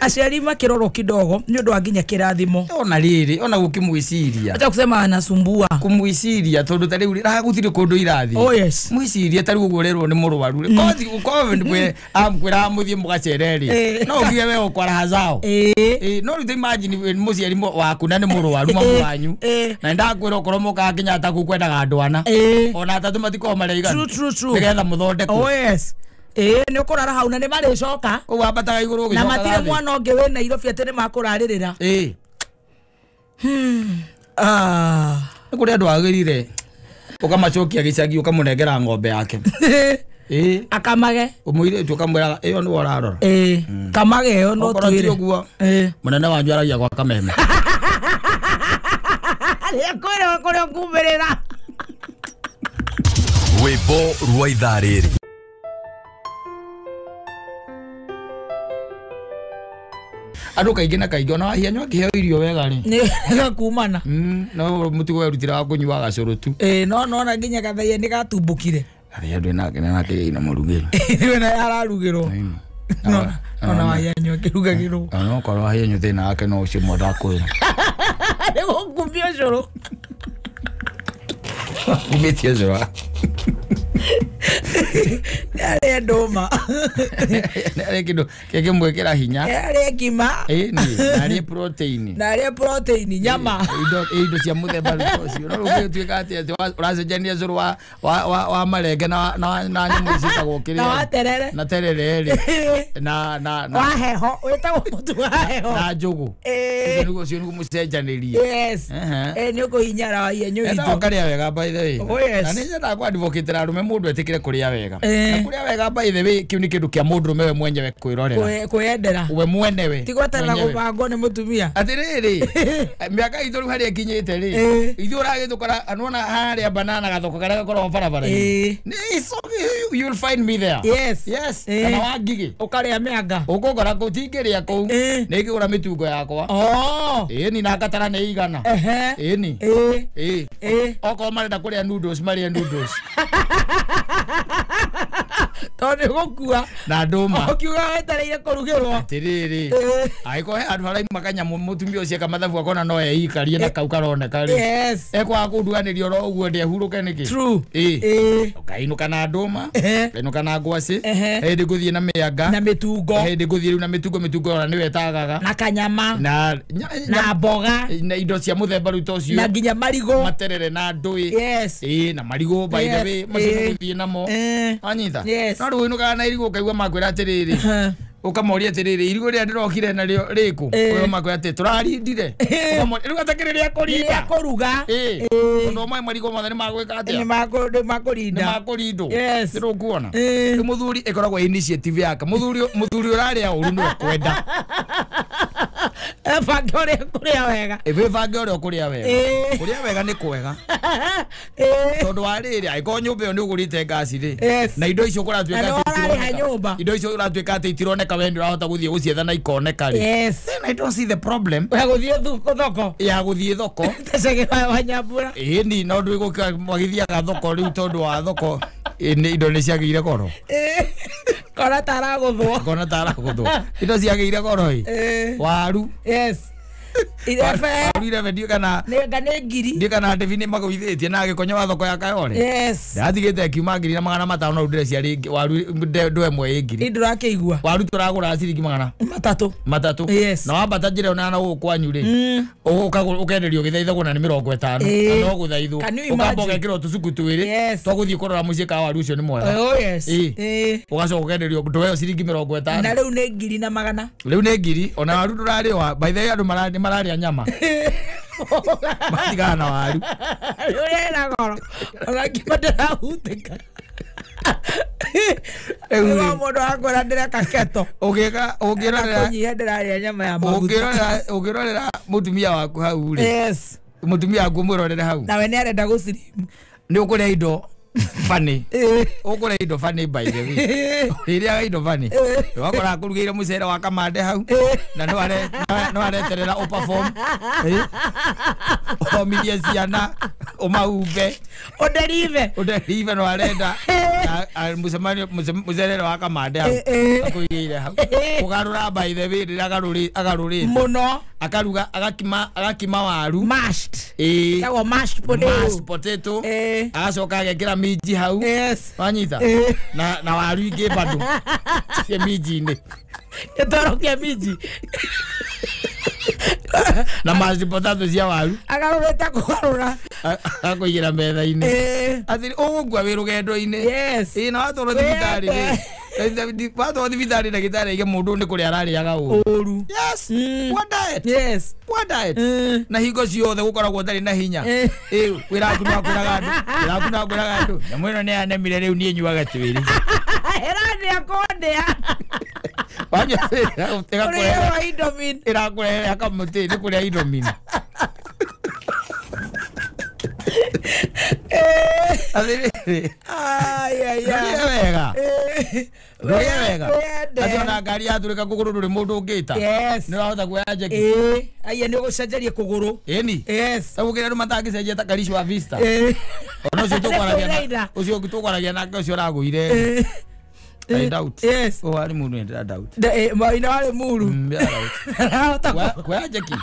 aciari makĩrorwo kidogo nĩ ũndũ wa nginya kĩrathimo. Ona rĩrĩ ona gũkĩmwĩciria. Acha kusema anasumbua. Kũmwĩciria tondũ ta rĩu gũtirĩ kũndũ irathiĩ. Oh yes. Mwĩcirie ta rĩu ũguo ũrerwo nĩ mũrwaru rĩ. Kothi covid amkwĩra mũthiĩ mũgacere rĩ. No uge we ũkwara zao. No rĩu imagine mũciari waku na nĩ mũrwaru mamu wanyu. Na ndakwĩra okorwo mũkaga Kenyatta kũu kwendaga andũ ana. Ona atatũ matikoragwo marĩ aiganu. True, true, true. Nĩgetha mũthondekwo. Oh yes. Nĩ ũkũrara hau na nĩ marĩcoka. Kũu wambataga igũrũ ũgĩcoka. Na matirĩ mwana ũngĩ wĩ Nairobi atĩ nĩ makũrarĩrĩra. Nĩ kũrĩ andũ agĩrire ũkamacokia gĩcagi ũkamũnengera ng'ombe yake. Akamage. Ũmũirĩtu ũkamwĩra ĩyo nĩwe ũrarora. Kamage ĩyo no twĩre. Okorwo ti ũguo mũnene wanyu aragia gwa kameme. Arĩa kũrĩa ngumĩrĩra. Rwĩmbo rwa ithaa rĩrĩ. Andũ kaingĩ na kaingĩ ona wahianywo akĩheo irio wega rĩ. Nĩ gakumana. No mũtugo werutĩra wa kũnyua gacũrũ tu. No nona nginya gathaiya nĩ gatumbũkire. Gathaiya ndwĩ nake nake na mũrugĩro. Ndwĩ na ararugĩrwo. Ona wahianywo akĩrugagĩrwo. No korwo wahianywo thĩna wake no ũcio mwe ndakwĩra. Nĩ gũkumia ũcũrũ. Kumĩtie ũcũrũ. Arĩa ndũma. Arĩa kĩndũ kĩngĩmwĩkĩra hinya. Arĩa ngima. Na arĩa protein. Na arĩa protein nyama. Indo cia mũthemba ũcio. No rĩu ũgĩtuĩka atĩ ũracenjania ũcũrũ wa marenge na nyamũ ici ciĩtagwo kĩrĩa. Na wa terere. Na terere rĩ. Na wa heho. Wĩtagwo mũtu wa heho. Na njũgũ. Ũcio nĩguo mũcenjanĩrie. Yes. Nĩ ũkũhinyara wahianyũ witũ. Enda ũkarĩa wega by the way. Oh yes. Na nĩ nyendaga kũ advocate arũme mũndũ etĩkĩre kũrĩa wega. Na kũrĩa wega by the way kĩu nĩ kĩndũ kĩa mũndũrũme we mwenyewe kwĩrorera. Kwĩyendera. We mwenewe. Ti gweterera gũbangwo nĩ mũtumia. Atĩrĩrĩ, mĩaka itũ rĩu harĩa ĩkinyĩte rĩ, ithuĩ ũragĩtũkora nĩwona harĩa banana gathoko karĩa gakoragwo barabara-inĩ. You will find me there. Yes. Yes. Kana wa ngigĩ. Ũkarĩa mĩanga. Ũkũngora kũu tingĩrĩa kũu. Nĩ ingĩgũra mĩtungo yakwa. Ĩni na ngatara nĩ igana. Ĩni. Okorwo marenda kũrĩa noodles marĩe noodles. Tondũ nĩ gũkua. Na ndũma. Ũkiuga wetereire kũrugĩrwo. Atĩrĩrĩ. Angĩkorwo he handũ haraima kanyamũ mũtumia ũcio eka mathabu akona no eikarie na kau karoneka rĩ. Yes. Ekwaga kũnduganĩria oro ũguo ndehurũke nĩkĩ. True. Ũkainũka na ndũma. Ũkainũka na ngwacĩ. Hĩndĩ ngũthiĩ na mĩanga. Na mĩtungo. Hĩndĩ ngũthiĩ rĩu na mĩtungo mĩtungo ona nĩwe ĩtagaga. Na kanyama. Na mboga. Na indo cia mũthemba rĩu ta ũcio. Na nginya marigũ. Materere na ndũĩ. Yes. Na marigũ by the way macio ngũthiĩ namo. Anyita. Yes. No rĩu ũinũkaga na irigũ ũkaigua makwĩra atĩrĩrĩ. Ũkamoria atĩrĩrĩ irigũ rĩrĩa ndĩrokire narĩo rĩkũ. Ũyũ makwĩra atĩ tũrarindire. Ũkamoria rĩu atakĩrĩ rĩa kũrinda. Rĩa kũruga. Tondũ ũmwe marigũ mothe nĩ magwĩka atĩa? Nĩ makũrinda. Nĩ makũrindwo. Yes. Nĩ rũkuona. Rĩu mũthuri ĩkoragwo initiative yake. Mũthuri ũrarĩa ũru nĩwe kwenda. Bange ũrĩa kũrĩa wega. Wĩbange ũrĩa ũkũrĩa wega. Kũrĩa wega nĩ kwega. Tondũ wa rĩrĩ angĩkorwo nyũmba ĩyo nĩ ũgũrĩte ngasi rĩ na indo icio kũratuĩka atĩ indo icio ũratuĩka atĩ itironeka we nĩ ũrahota gũthiĩ gũcietha na ikoneka rĩ. Then I don't see the problem. Ya gũthiĩ thoko. Ya gũthiĩ thoko. Tacegera wa Nyambura. Ĩni no ndwĩ magĩthiaga thoko rĩu tondũ wa thoko indo nĩ ciagĩire goro. Kona taragũthwo. Kona taragũthwo. Indo ciagĩire goro ĩ. Waru. Yes. Irebe. Waru irebe ndiũ kana nĩ ngiri. Ndiũ kana Devi nĩ magũithĩtie na agĩkonya wa thoko ya Kayole. Yes. Ndatigĩte kiuma 1500 no ndĩrecia rĩngĩ waru ndũ ĩmwe ĩ ngiri. Ndũrakĩigua. Waru tũragũra ciringi 300. Yes. Na wambata njĩra ĩyo na gũkũ kwanyu rĩ. Ũkenderio gĩthaithagwo na nĩ 50. Na no gũthaithwo. Ũkamba ũgekĩrwo tũcuku twĩrĩ. Twagũthiĩ kũrora mũciĩ ka waru ũcio nĩ mwega. Oh yes. Ũgacoka ũkenderio ndũ ĩyo ciringi 50. Na rĩu nĩ 1,100. Rĩu nĩ ngiri ona waru ndũrarĩwa. By the way andũ mararĩa nyama. Matigana na waru. Ũrĩa goro. Ona ngima ndĩrahutĩka. Rĩu mũndũ akwĩra ndĩreka keto. Ũngĩka ũngĩrorera kũnyihia ndĩrarĩa nyama ya maguta. Ũngĩrorera mũtumia waku hau rĩ. Yes. Mũtumia waku mwĩrorere hau. Nawe nĩ arenda gũcirimu. Nĩ ũkũrĩa indo funny. Ũkũrĩa indo funny by the way. Ũrĩrĩaga indo funny. Wakora akũrugĩire mũcere wa kamande hau na no areterera ũperform. Ũthomithie ciana ũmahumbe. Ũnderive. Ũnderive no arenda mũcere wa kamande hau akũigĩire hau. Kũgarũra by the way rĩrĩa agarũrĩte. Mũno. Akaruga agakima waru. Mashed. Ĩtagwo mashed potato. Mashed potato. Agacoka agekĩra minji hau. Yes. Wanyita. Na waru ingĩ bado. Cie minji-inĩ. Gĩtoro kĩa minji. Na mashed potato cia waru. Agarũrĩte kũgarũra. Akũigĩra metha-inĩ. Atĩ ũgũkua wĩ rũgendo-inĩ. Yes. Na watwarwo thibitarĩ rĩ. Watwarwo thibitarĩ ndagĩtarĩ aige mũndũ nĩ kũrĩa ararĩaga ũru. Yes. Poor diet. Yes. Poor diet. Na hingo ciothe gũkoragwo ũtarĩ na hinya. Wĩra waku no akwĩraga andũ. Wĩra waku no akwĩraga andũ. Nyamũ ĩno nĩ yanemire rĩu niĩ nyuaga twĩrĩ. Ĩrandĩa kũndĩa. Wanyua ĩgakũrehere Indomie. Ĩrakũrehere kamũtĩ nĩ kũrĩa Indomie. Atĩrĩrĩ. Ndũrĩe wega. Ndũrĩe wega. Atĩ ona ngari yatũrĩka kũgũrũ ndũrĩ mũndũ ũngĩta. Yes. Nĩ ũrahota kuoya njeki. Aya nĩ ũgũcenjeria kũgũrũ. Ĩni. Yes. Ta gũkĩra andũ matangĩcenjia ta Karish wa Vista. Ona ũcio tũkwaragia ũcio tũkwaragia nake ũcio ũragũire. I doubt. Yes. Oh, ari muru ndira doubt. Ina wale muru. Kuoya njeki.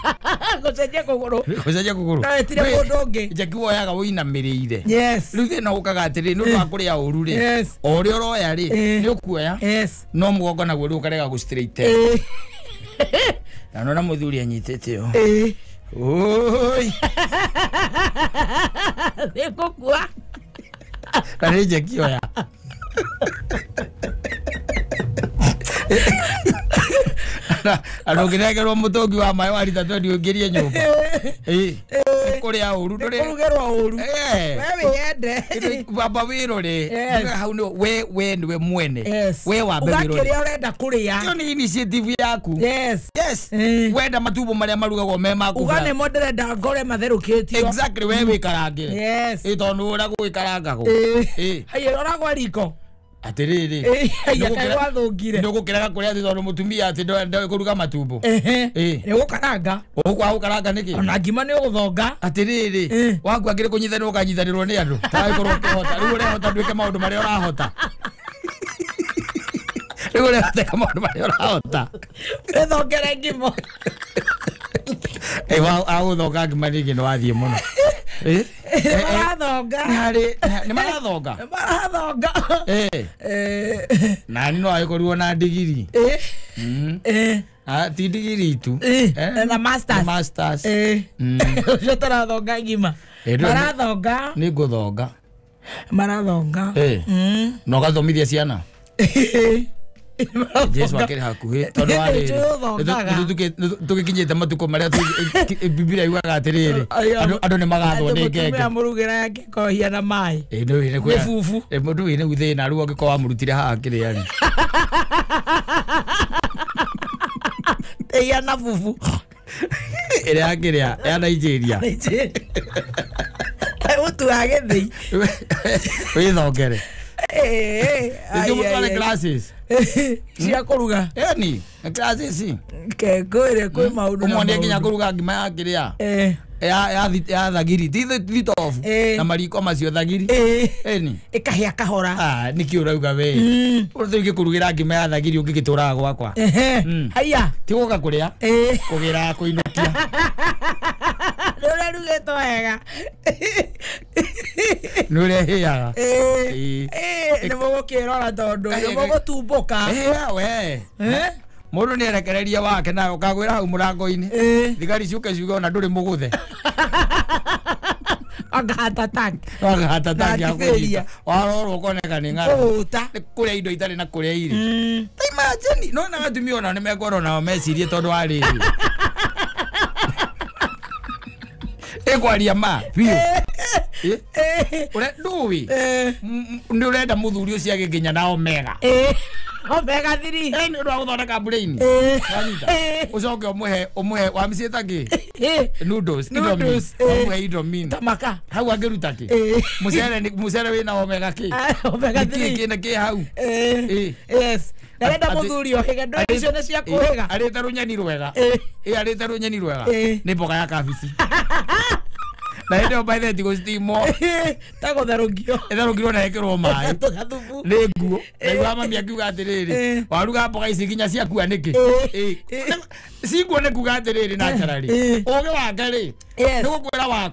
Gũcenjia kũgũrũ. Gũcenjia kũgũrũ. Na etire mũndũ ũngĩ. Njeki woyaga ũinamĩrĩire. Yes. Rĩu thĩna ũkaga atĩrĩ nĩ ũndũ wa kũrĩa ũru rĩ. Yes. O ũrĩa ũroya rĩ nĩ ũkuoya. Yes. No mũgongo naguo rĩu ũkarega gũ straight. Na nona mũthuri anyitĩte ũũ. Oi. Nĩ gũkua. Na nĩ njeki oya. Andũ ũngĩnengerwo mũtũngi wa maĩ wa rita 20 ũingĩrie nyũmba. Nĩ kũrĩa ũru ndũrĩ. Kũrugĩrwo ũru. We wĩyende. Wamba wĩrore. Hau nĩ we nĩwe mwene. We wambe wĩrore. Ũgakĩrĩa ũrenda kũrĩa. Ĩyo nĩ initiative yaku. Yes. Yes. Wenda matumbo marĩa marugagwo me ma kũbura. Uga nĩmo ndĩrenda ngore matherũkĩtio. Exactly we wĩkarangĩre. Yes. Tondũ ũrĩa gũgĩkarangagwo. Haiya ũragwa riko. Atĩrĩrĩ. Nĩ ũgũkĩrega kũrĩa atĩ tondũ mũtumia atĩ ndoĩ kũruga matumbo. Nĩ ũgũkaranga. Ũgũkwaga gũkaranga nĩkĩ? Ona ngima nĩ ũgũthonga. Atĩrĩrĩ. Waku akĩrĩ kũnyitanĩrwo ũkanyitanĩrwo nĩ andũ. Tagĩkorwo ũkĩhota. Rĩu ũrehota ndwĩke maũndũ marĩa ũrahota. Rĩu ũrehota maũndũ marĩa ũrahota. Wĩthongere ngima. Agũthonga ngima rĩngĩ nĩ wathiĩ mũno. Marathonga. Nĩ marathonga. Marathonga. Na nĩ no agĩkorirwo na ndigiri. Ti ndigiri tu. Na masters. Masters. Ũcio tarathonga ngima. Marathonga. Nĩ ngũthonga. Marathonga. Na ũgathomithia ciana. Jesu akĩrĩ hakuhĩ tondũ wa rĩrĩ tũgĩkinyĩte matukũ marĩa Biblia yugaga atĩrĩrĩ andũ nĩ magathwo nĩ ngenge. Mũtumia mũrugĩra yake kohia na maĩ. Nĩ bubu. Mũndũ wĩ rĩu thĩna rĩu angĩkorwo wamũrutire haha akĩrĩa rĩ. Ĩya na bubu. Ĩrĩa ya kĩrĩa ya Nigeria. Mũtu wa gĩthĩi. Wĩthongere. Ai, Nĩkĩo mũtware ai, ai. classes. Cia kũruga. Ĩni, classes. Ke ngwĩre kwĩ maũndũ na Ũmuonie nginya maũndũ. kũruga ngima ya kĩrĩa. Eh. Ya thagiri ti thitobu Eh. na mariko macio thagiri. Eh. Ĩni. Ĩkahĩa kahora. Ah, nĩkĩ ũrauga we? Ũrĩa ũngĩkũrugĩra ngima ya thagiri ũngĩgĩtũraga gwakwa. Ehe. Haiya. Ti gũka kũrĩa. Eh. Kũgĩra kũinũkia. Nĩ ũrarugĩtwo wega. Nĩ ũrĩa ĩhĩaga. Eh. Ĩĩ. Eh, nĩ mũgũkĩrora tondũ nĩ Ĩĩ. mũgũtumbũka. Ĩhĩa we. Eh? Mũndũ nĩ arekereria wake nawe ũkagwĩra hau mũrango-inĩ. Eh. Thigari ciũke ciuge ona ndũrĩ mũgũthe. Anga heart attack. Wagahata tangi Na ya kũnyita. akĩbĩria. Warorwo ũkoneka nĩ ng'aragu. Kũhũta. Nĩ kũrĩa indo itarĩ na kũrĩa irĩ. Ta imagine, no na atumia onao nĩ mekwerwo nao mecirie tondũ wa rĩrĩ. Ĩkwaria ma biũ. Ĩ? Eh. Ũre ndũĩ. Eh. Nĩ ũrenda mũthuri ũcio agĩkinya na omega. Eh. Omega 3. Ĩ, nĩ ũndũ wa gũthondeka brain. Eh. Wanyita. Eh. Ũcoke ũmũhe wamĩciĩta kĩ? Eh. Noodles, Indomie. Noodles, eh. Ũmũhe Indomie. Tamaka. Hau angĩruta kĩ? Eh. Mũcere mũcere wĩna omega kĩ? Ah, omega Nĩ kĩ 3. kĩna kĩ hau? Eh. Eh. Yes. Ndarenda Atĩ- mũthuri ohĩge ndũ icio nĩ cia kũhĩga. Arĩte rũnyeni rwega. Eh. Ĩ, arĩte rũnyeni rwega. Eh. Nĩ mboga ya kabici. Na hĩndĩ ĩyo by the way ti gũcitimwo. Ta gũtherũkio. Ĩtherũkirwo na ĩkĩrwo maĩ. Tũgathubu. Nĩ nguo. Ndaigua mami akiuga atĩrĩrĩ, Eh. waruga mboga ici nginya ciakua nĩkĩ? Eh. Ĩ. Cinguo nĩ kuga atĩrĩrĩ naturally. Eh. Ũgĩ wake rĩ, Yes. nĩ gũkwĩra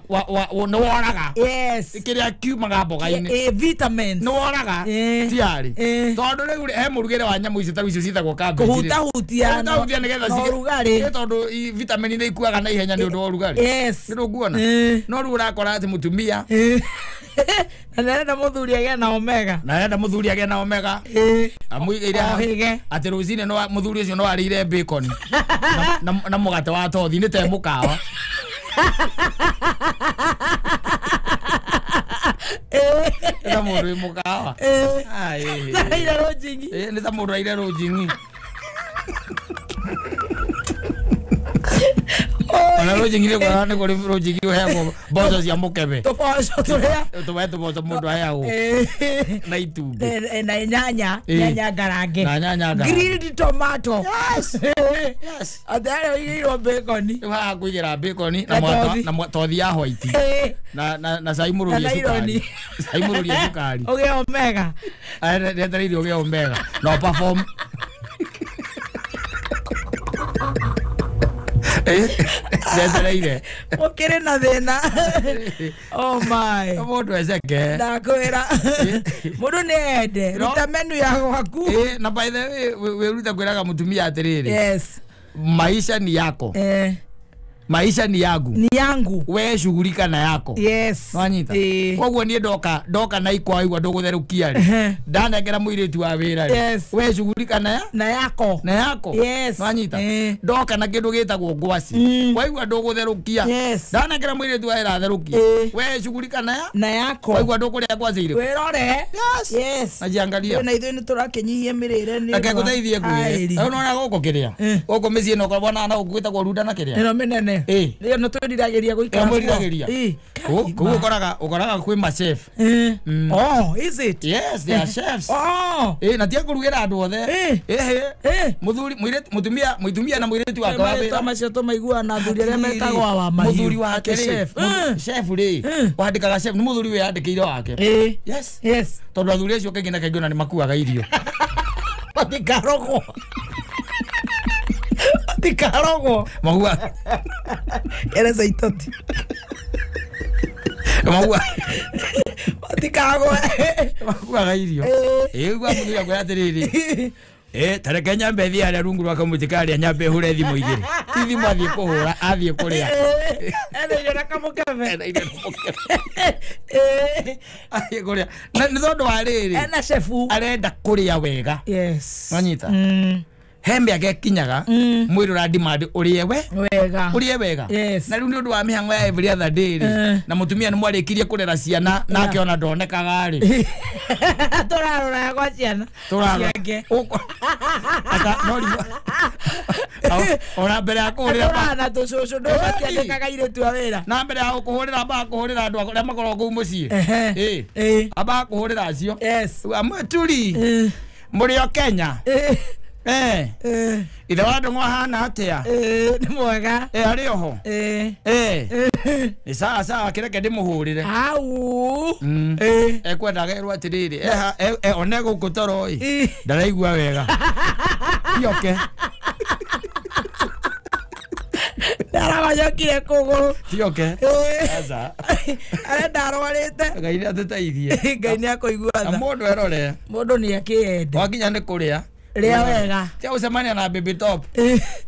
nĩ woraga. Yes. Kĩrĩa kiumaga mboga-inĩ. Eh, vitamins. Nĩ woraga. Eh. Tiarĩ. Eh. Tondũ rĩu he mũrugĩre wa nyamũ icio ta rĩu icio ciĩtagwo cabbage rĩ. Kũhutahutia na- Kũhutahutia nĩgetha na ũrugarĩ. Ĩ, tondũ vitamini nĩ ikuaga na ihenya nĩ ũndũ wa ũrugarĩ. Yes. Nĩ ndũkuona? Eh. No rĩu ũrakora atĩ mũtumia Eh. Na ndarenda mũthuri agĩe na omega. na arenda mũthuri agĩe na omega. Eh. Amũigĩire hau. Ohĩge. Atĩ rũcinĩ no mũthuri ũcio no arĩire bacon na mũgate wa tothi nĩ te mũkawa. Eh. Nĩ ta mũndũ wĩ mũkawa. Eh. Ai. Ndarĩire rũnjingi. Ĩ, nĩ ta mũndũ aire rũnjing'i. Ona rũnjing'i nĩ kwega nĩ kũrĩ rũnjing'i ũheagwo mboco cia mũkebe. Tũboco tũrĩa. Tũwe tũboco mũndũ aheagwo Eh. na itumbĩ. Eh, na nyanya Eh. nyanya ngarange. Na nyanya ngarange. Grilled tomato. Yes. Yes. Atĩ harĩa ũigĩirwo bacon. Rĩu haha kũigĩra bacon na Na tothi. na tothi ya white. Eh. Na cai mũrũrie Na cukari. naironi. Cai mũrũrie cukari. Ũgĩe omega. Ndetereire ũgĩe omega. No perform. Ndetereire. Ũkĩrĩ na thĩna. Oh my. Mũndũ eceke. Ndakwĩra. Mũndũ nĩ ende. No. Ruta menu ya gwaku. Ĩ, na by the way wĩrute kwĩraga mũtumia atĩrĩrĩ. Yes. Maisha ni yako. Eh. Maisha ni yangu. Ni yangu. We shughulika na yako. Yes. Nwanyita. Eh. Koguo niĩ ndoka na ikwa igua ndũgũtherũkia rĩ. Ehe. Ndanengera mũirĩtu wa wĩra rĩ. Yes. We shughulika na ya Na yako. na yako. Yes. Nwanyita. Eh. Ndoka na kĩndũ gĩtagwo ngwaci. Waigua ndũgũtherũkia. Yes. Ndanengera mũirĩtu wa wĩra atherũkie. Eh. We shughulika na ya Na yako. waigua ndũkũrĩa ngwaci irĩkũ. Wĩrore. Yes. Yes. Najiangalia. Na ithuĩ nĩ tũrakĩnyihia mĩrĩre nĩ Reke ũndũ wa ngũteithie aĩri. ngwĩre. Rĩu nĩwona gũkũ kĩrĩa. Eh. Gũkũ mĩciĩ ĩno ũkoragwo na gũkũ gwĩtagwo runda na kĩrĩa. Ĩno mĩnene. Eh. Ĩyo nĩ twĩriragĩria gũikara. Ĩyo mwĩriragĩria. kuo. Ĩ. Kũu ũkoraga kwĩ ma chef. Eh. Oh, is it? Yes, they are chefs. Oh. Ĩ, na ti a kũrugĩra andũ othe. Eh. Ĩhĩ. Eh. Mũthuri, mũirĩtu, mũtumia na mũirĩtu wake wa Marĩtwa wĩra. macio tũmaiguaga na athuri arĩa metagwo awa mahiũ. Mũthuri wake Atĩ rĩ, chef. Eh. chef rĩ, wandĩkaga chef, nĩ mũthuri wĩyandĩkĩire wake. Eh. Yes. Yes. Tondũ athuri acio kaingĩ na kaingĩ ona nĩ makuaga irio. Matikarogwo. Matikarogwo. Makuaga Ereza itoti. makuaga Matikarogwo. makuaga irio. Eh. Ĩ, gwa mũthuri akwĩra atĩrĩrĩ, ĩ, ta reke nyambe thiĩ harĩa rungu rwa kamũtĩ karĩa nyambe hũre thimũ igĩrĩ. Ti thimũ athiĩ kũhũra, athiĩ kũrĩa. Ena irio na kamũkebe. Ena irio na mũkebe. Eh. Athiĩ kũrĩa. Na nĩ tondũ wa rĩrĩ, Ena chefu. arenda kũrĩa wega. Yes. Nwanyita? He mĩaka ĩkinyaga mwĩrĩ ũradimandi ũrĩe we wega ũrĩe wega. Yes. Na rĩu nĩ ũndũ wa mĩhang'o ya every other day rĩ, na mũtumia nĩ mwarĩkirie kũrera ciana nake ona ndonekaga rĩ. Tũrarora kwa ciana Tũrarora. ciake. Ata no rĩu ona mbere ya kũhũrĩra Tũrana tũcũcũ ndũmatiandĩkaga airĩtu a wĩra. Na mbere ya kũhũrĩra ambaga kũhũrĩra andũ arĩa makoragwo kũu mũciĩ. Ehe. Ĩ. Ambaga kũhũrĩra acio. Yes. Amweturi. Mũrĩ o Kenya. Ithe wa ndũng'ũ ahana atĩa? Nĩ mwega. Arĩ oho? Nĩ sawa sawa kĩreke ndĩmũhũrĩre. Au. Ekwendaga erwo atĩrĩrĩ, one gũkũ toro ĩ. Ndaraigua wega. Tioke. Ndaragonyokire kũgũrũ. Tioke. Aca. Arenda arwarĩte. Ngai nĩ atũteithie. Ngai nĩ akũigua Na tha. mũndũ erore. Mũndũ nĩ akĩende. Wakinya nĩ kũrĩa. Rĩa wega. Tia gũcemania na baby top.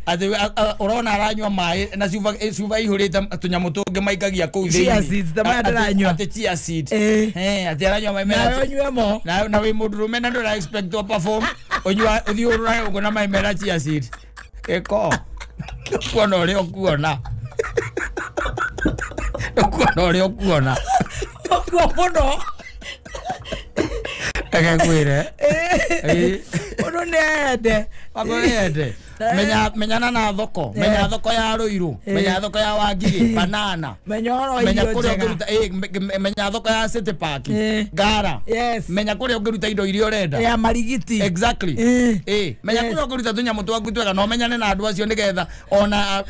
Atĩ ũrona aranyua maĩ na cuba ihũrĩte tũnyamũ tũngĩ maikagia kũu thĩinĩ. Chia seeds, ta maya ndĩranyua. Atĩ chia seed. Atĩ aranyua maĩ mena Nawe ũnyue mo. Na wĩ mũndũrũme na ndũra expect to perform. Ũnyua ũthiĩ ũrũrage ũguo na maĩ mena chia seed. Ĩko. Kuona ũrĩa ũkuona. Ũkuona ũrĩa ũkuona. Ũguo mũno. Reke ngwĩre. Mũndũ nĩ ende. Wende. Menyana na thoko. Menya thoko ya Ruiru. Menya thoko ya Wangigĩ. Banana. Menya ũhoro wa Menya irio kũrĩa njega. ũngĩruta, menya thoko ya City Park. Ngara. Yes. Menya kũrĩa ũngĩruta indo iria ũrenda. Ya marigiti. Exactly. Menya kũrĩa ũngĩruta tũnyamũ twaku twega na ũmenyane na andũ acio nĩgetha ona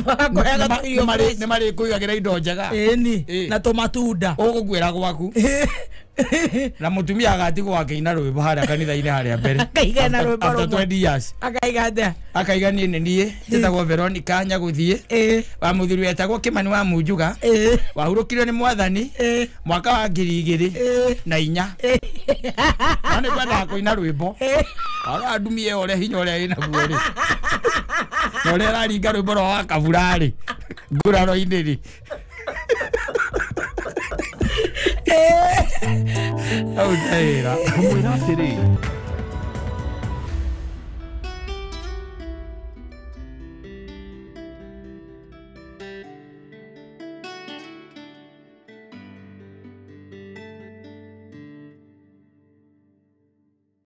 Makũheaga tũirio fresh. nĩ marĩkũigagĩra indo njega. Ĩni. Na tũmatunda. Ũgũkuĩra gwaku. Na mũtumia agatigwo akĩina rwĩmbo harĩa kanitha-inĩ harĩa mbere. Akaiga na rwĩmbo After rũmwe. 20 years. Akaiga atĩa? Akaiga niĩ nĩ niĩ njĩtagwo Veronica Nyagũthiĩ. Wa mũthuri wetagwo Kĩmani wa Munjuga. Wahurũkirio nĩ mwathani mwaka wa 2004. Na nĩ kwendaga kũina rwĩmbo. Arora ndumie ũrĩa hinya ũrĩa ĩnaguo rĩ. Na ũrĩa araringa rwĩmbo rwa Wakabura rĩ. Nguraro-inĩ rĩ. Au taira. Mwĩra atĩrĩ.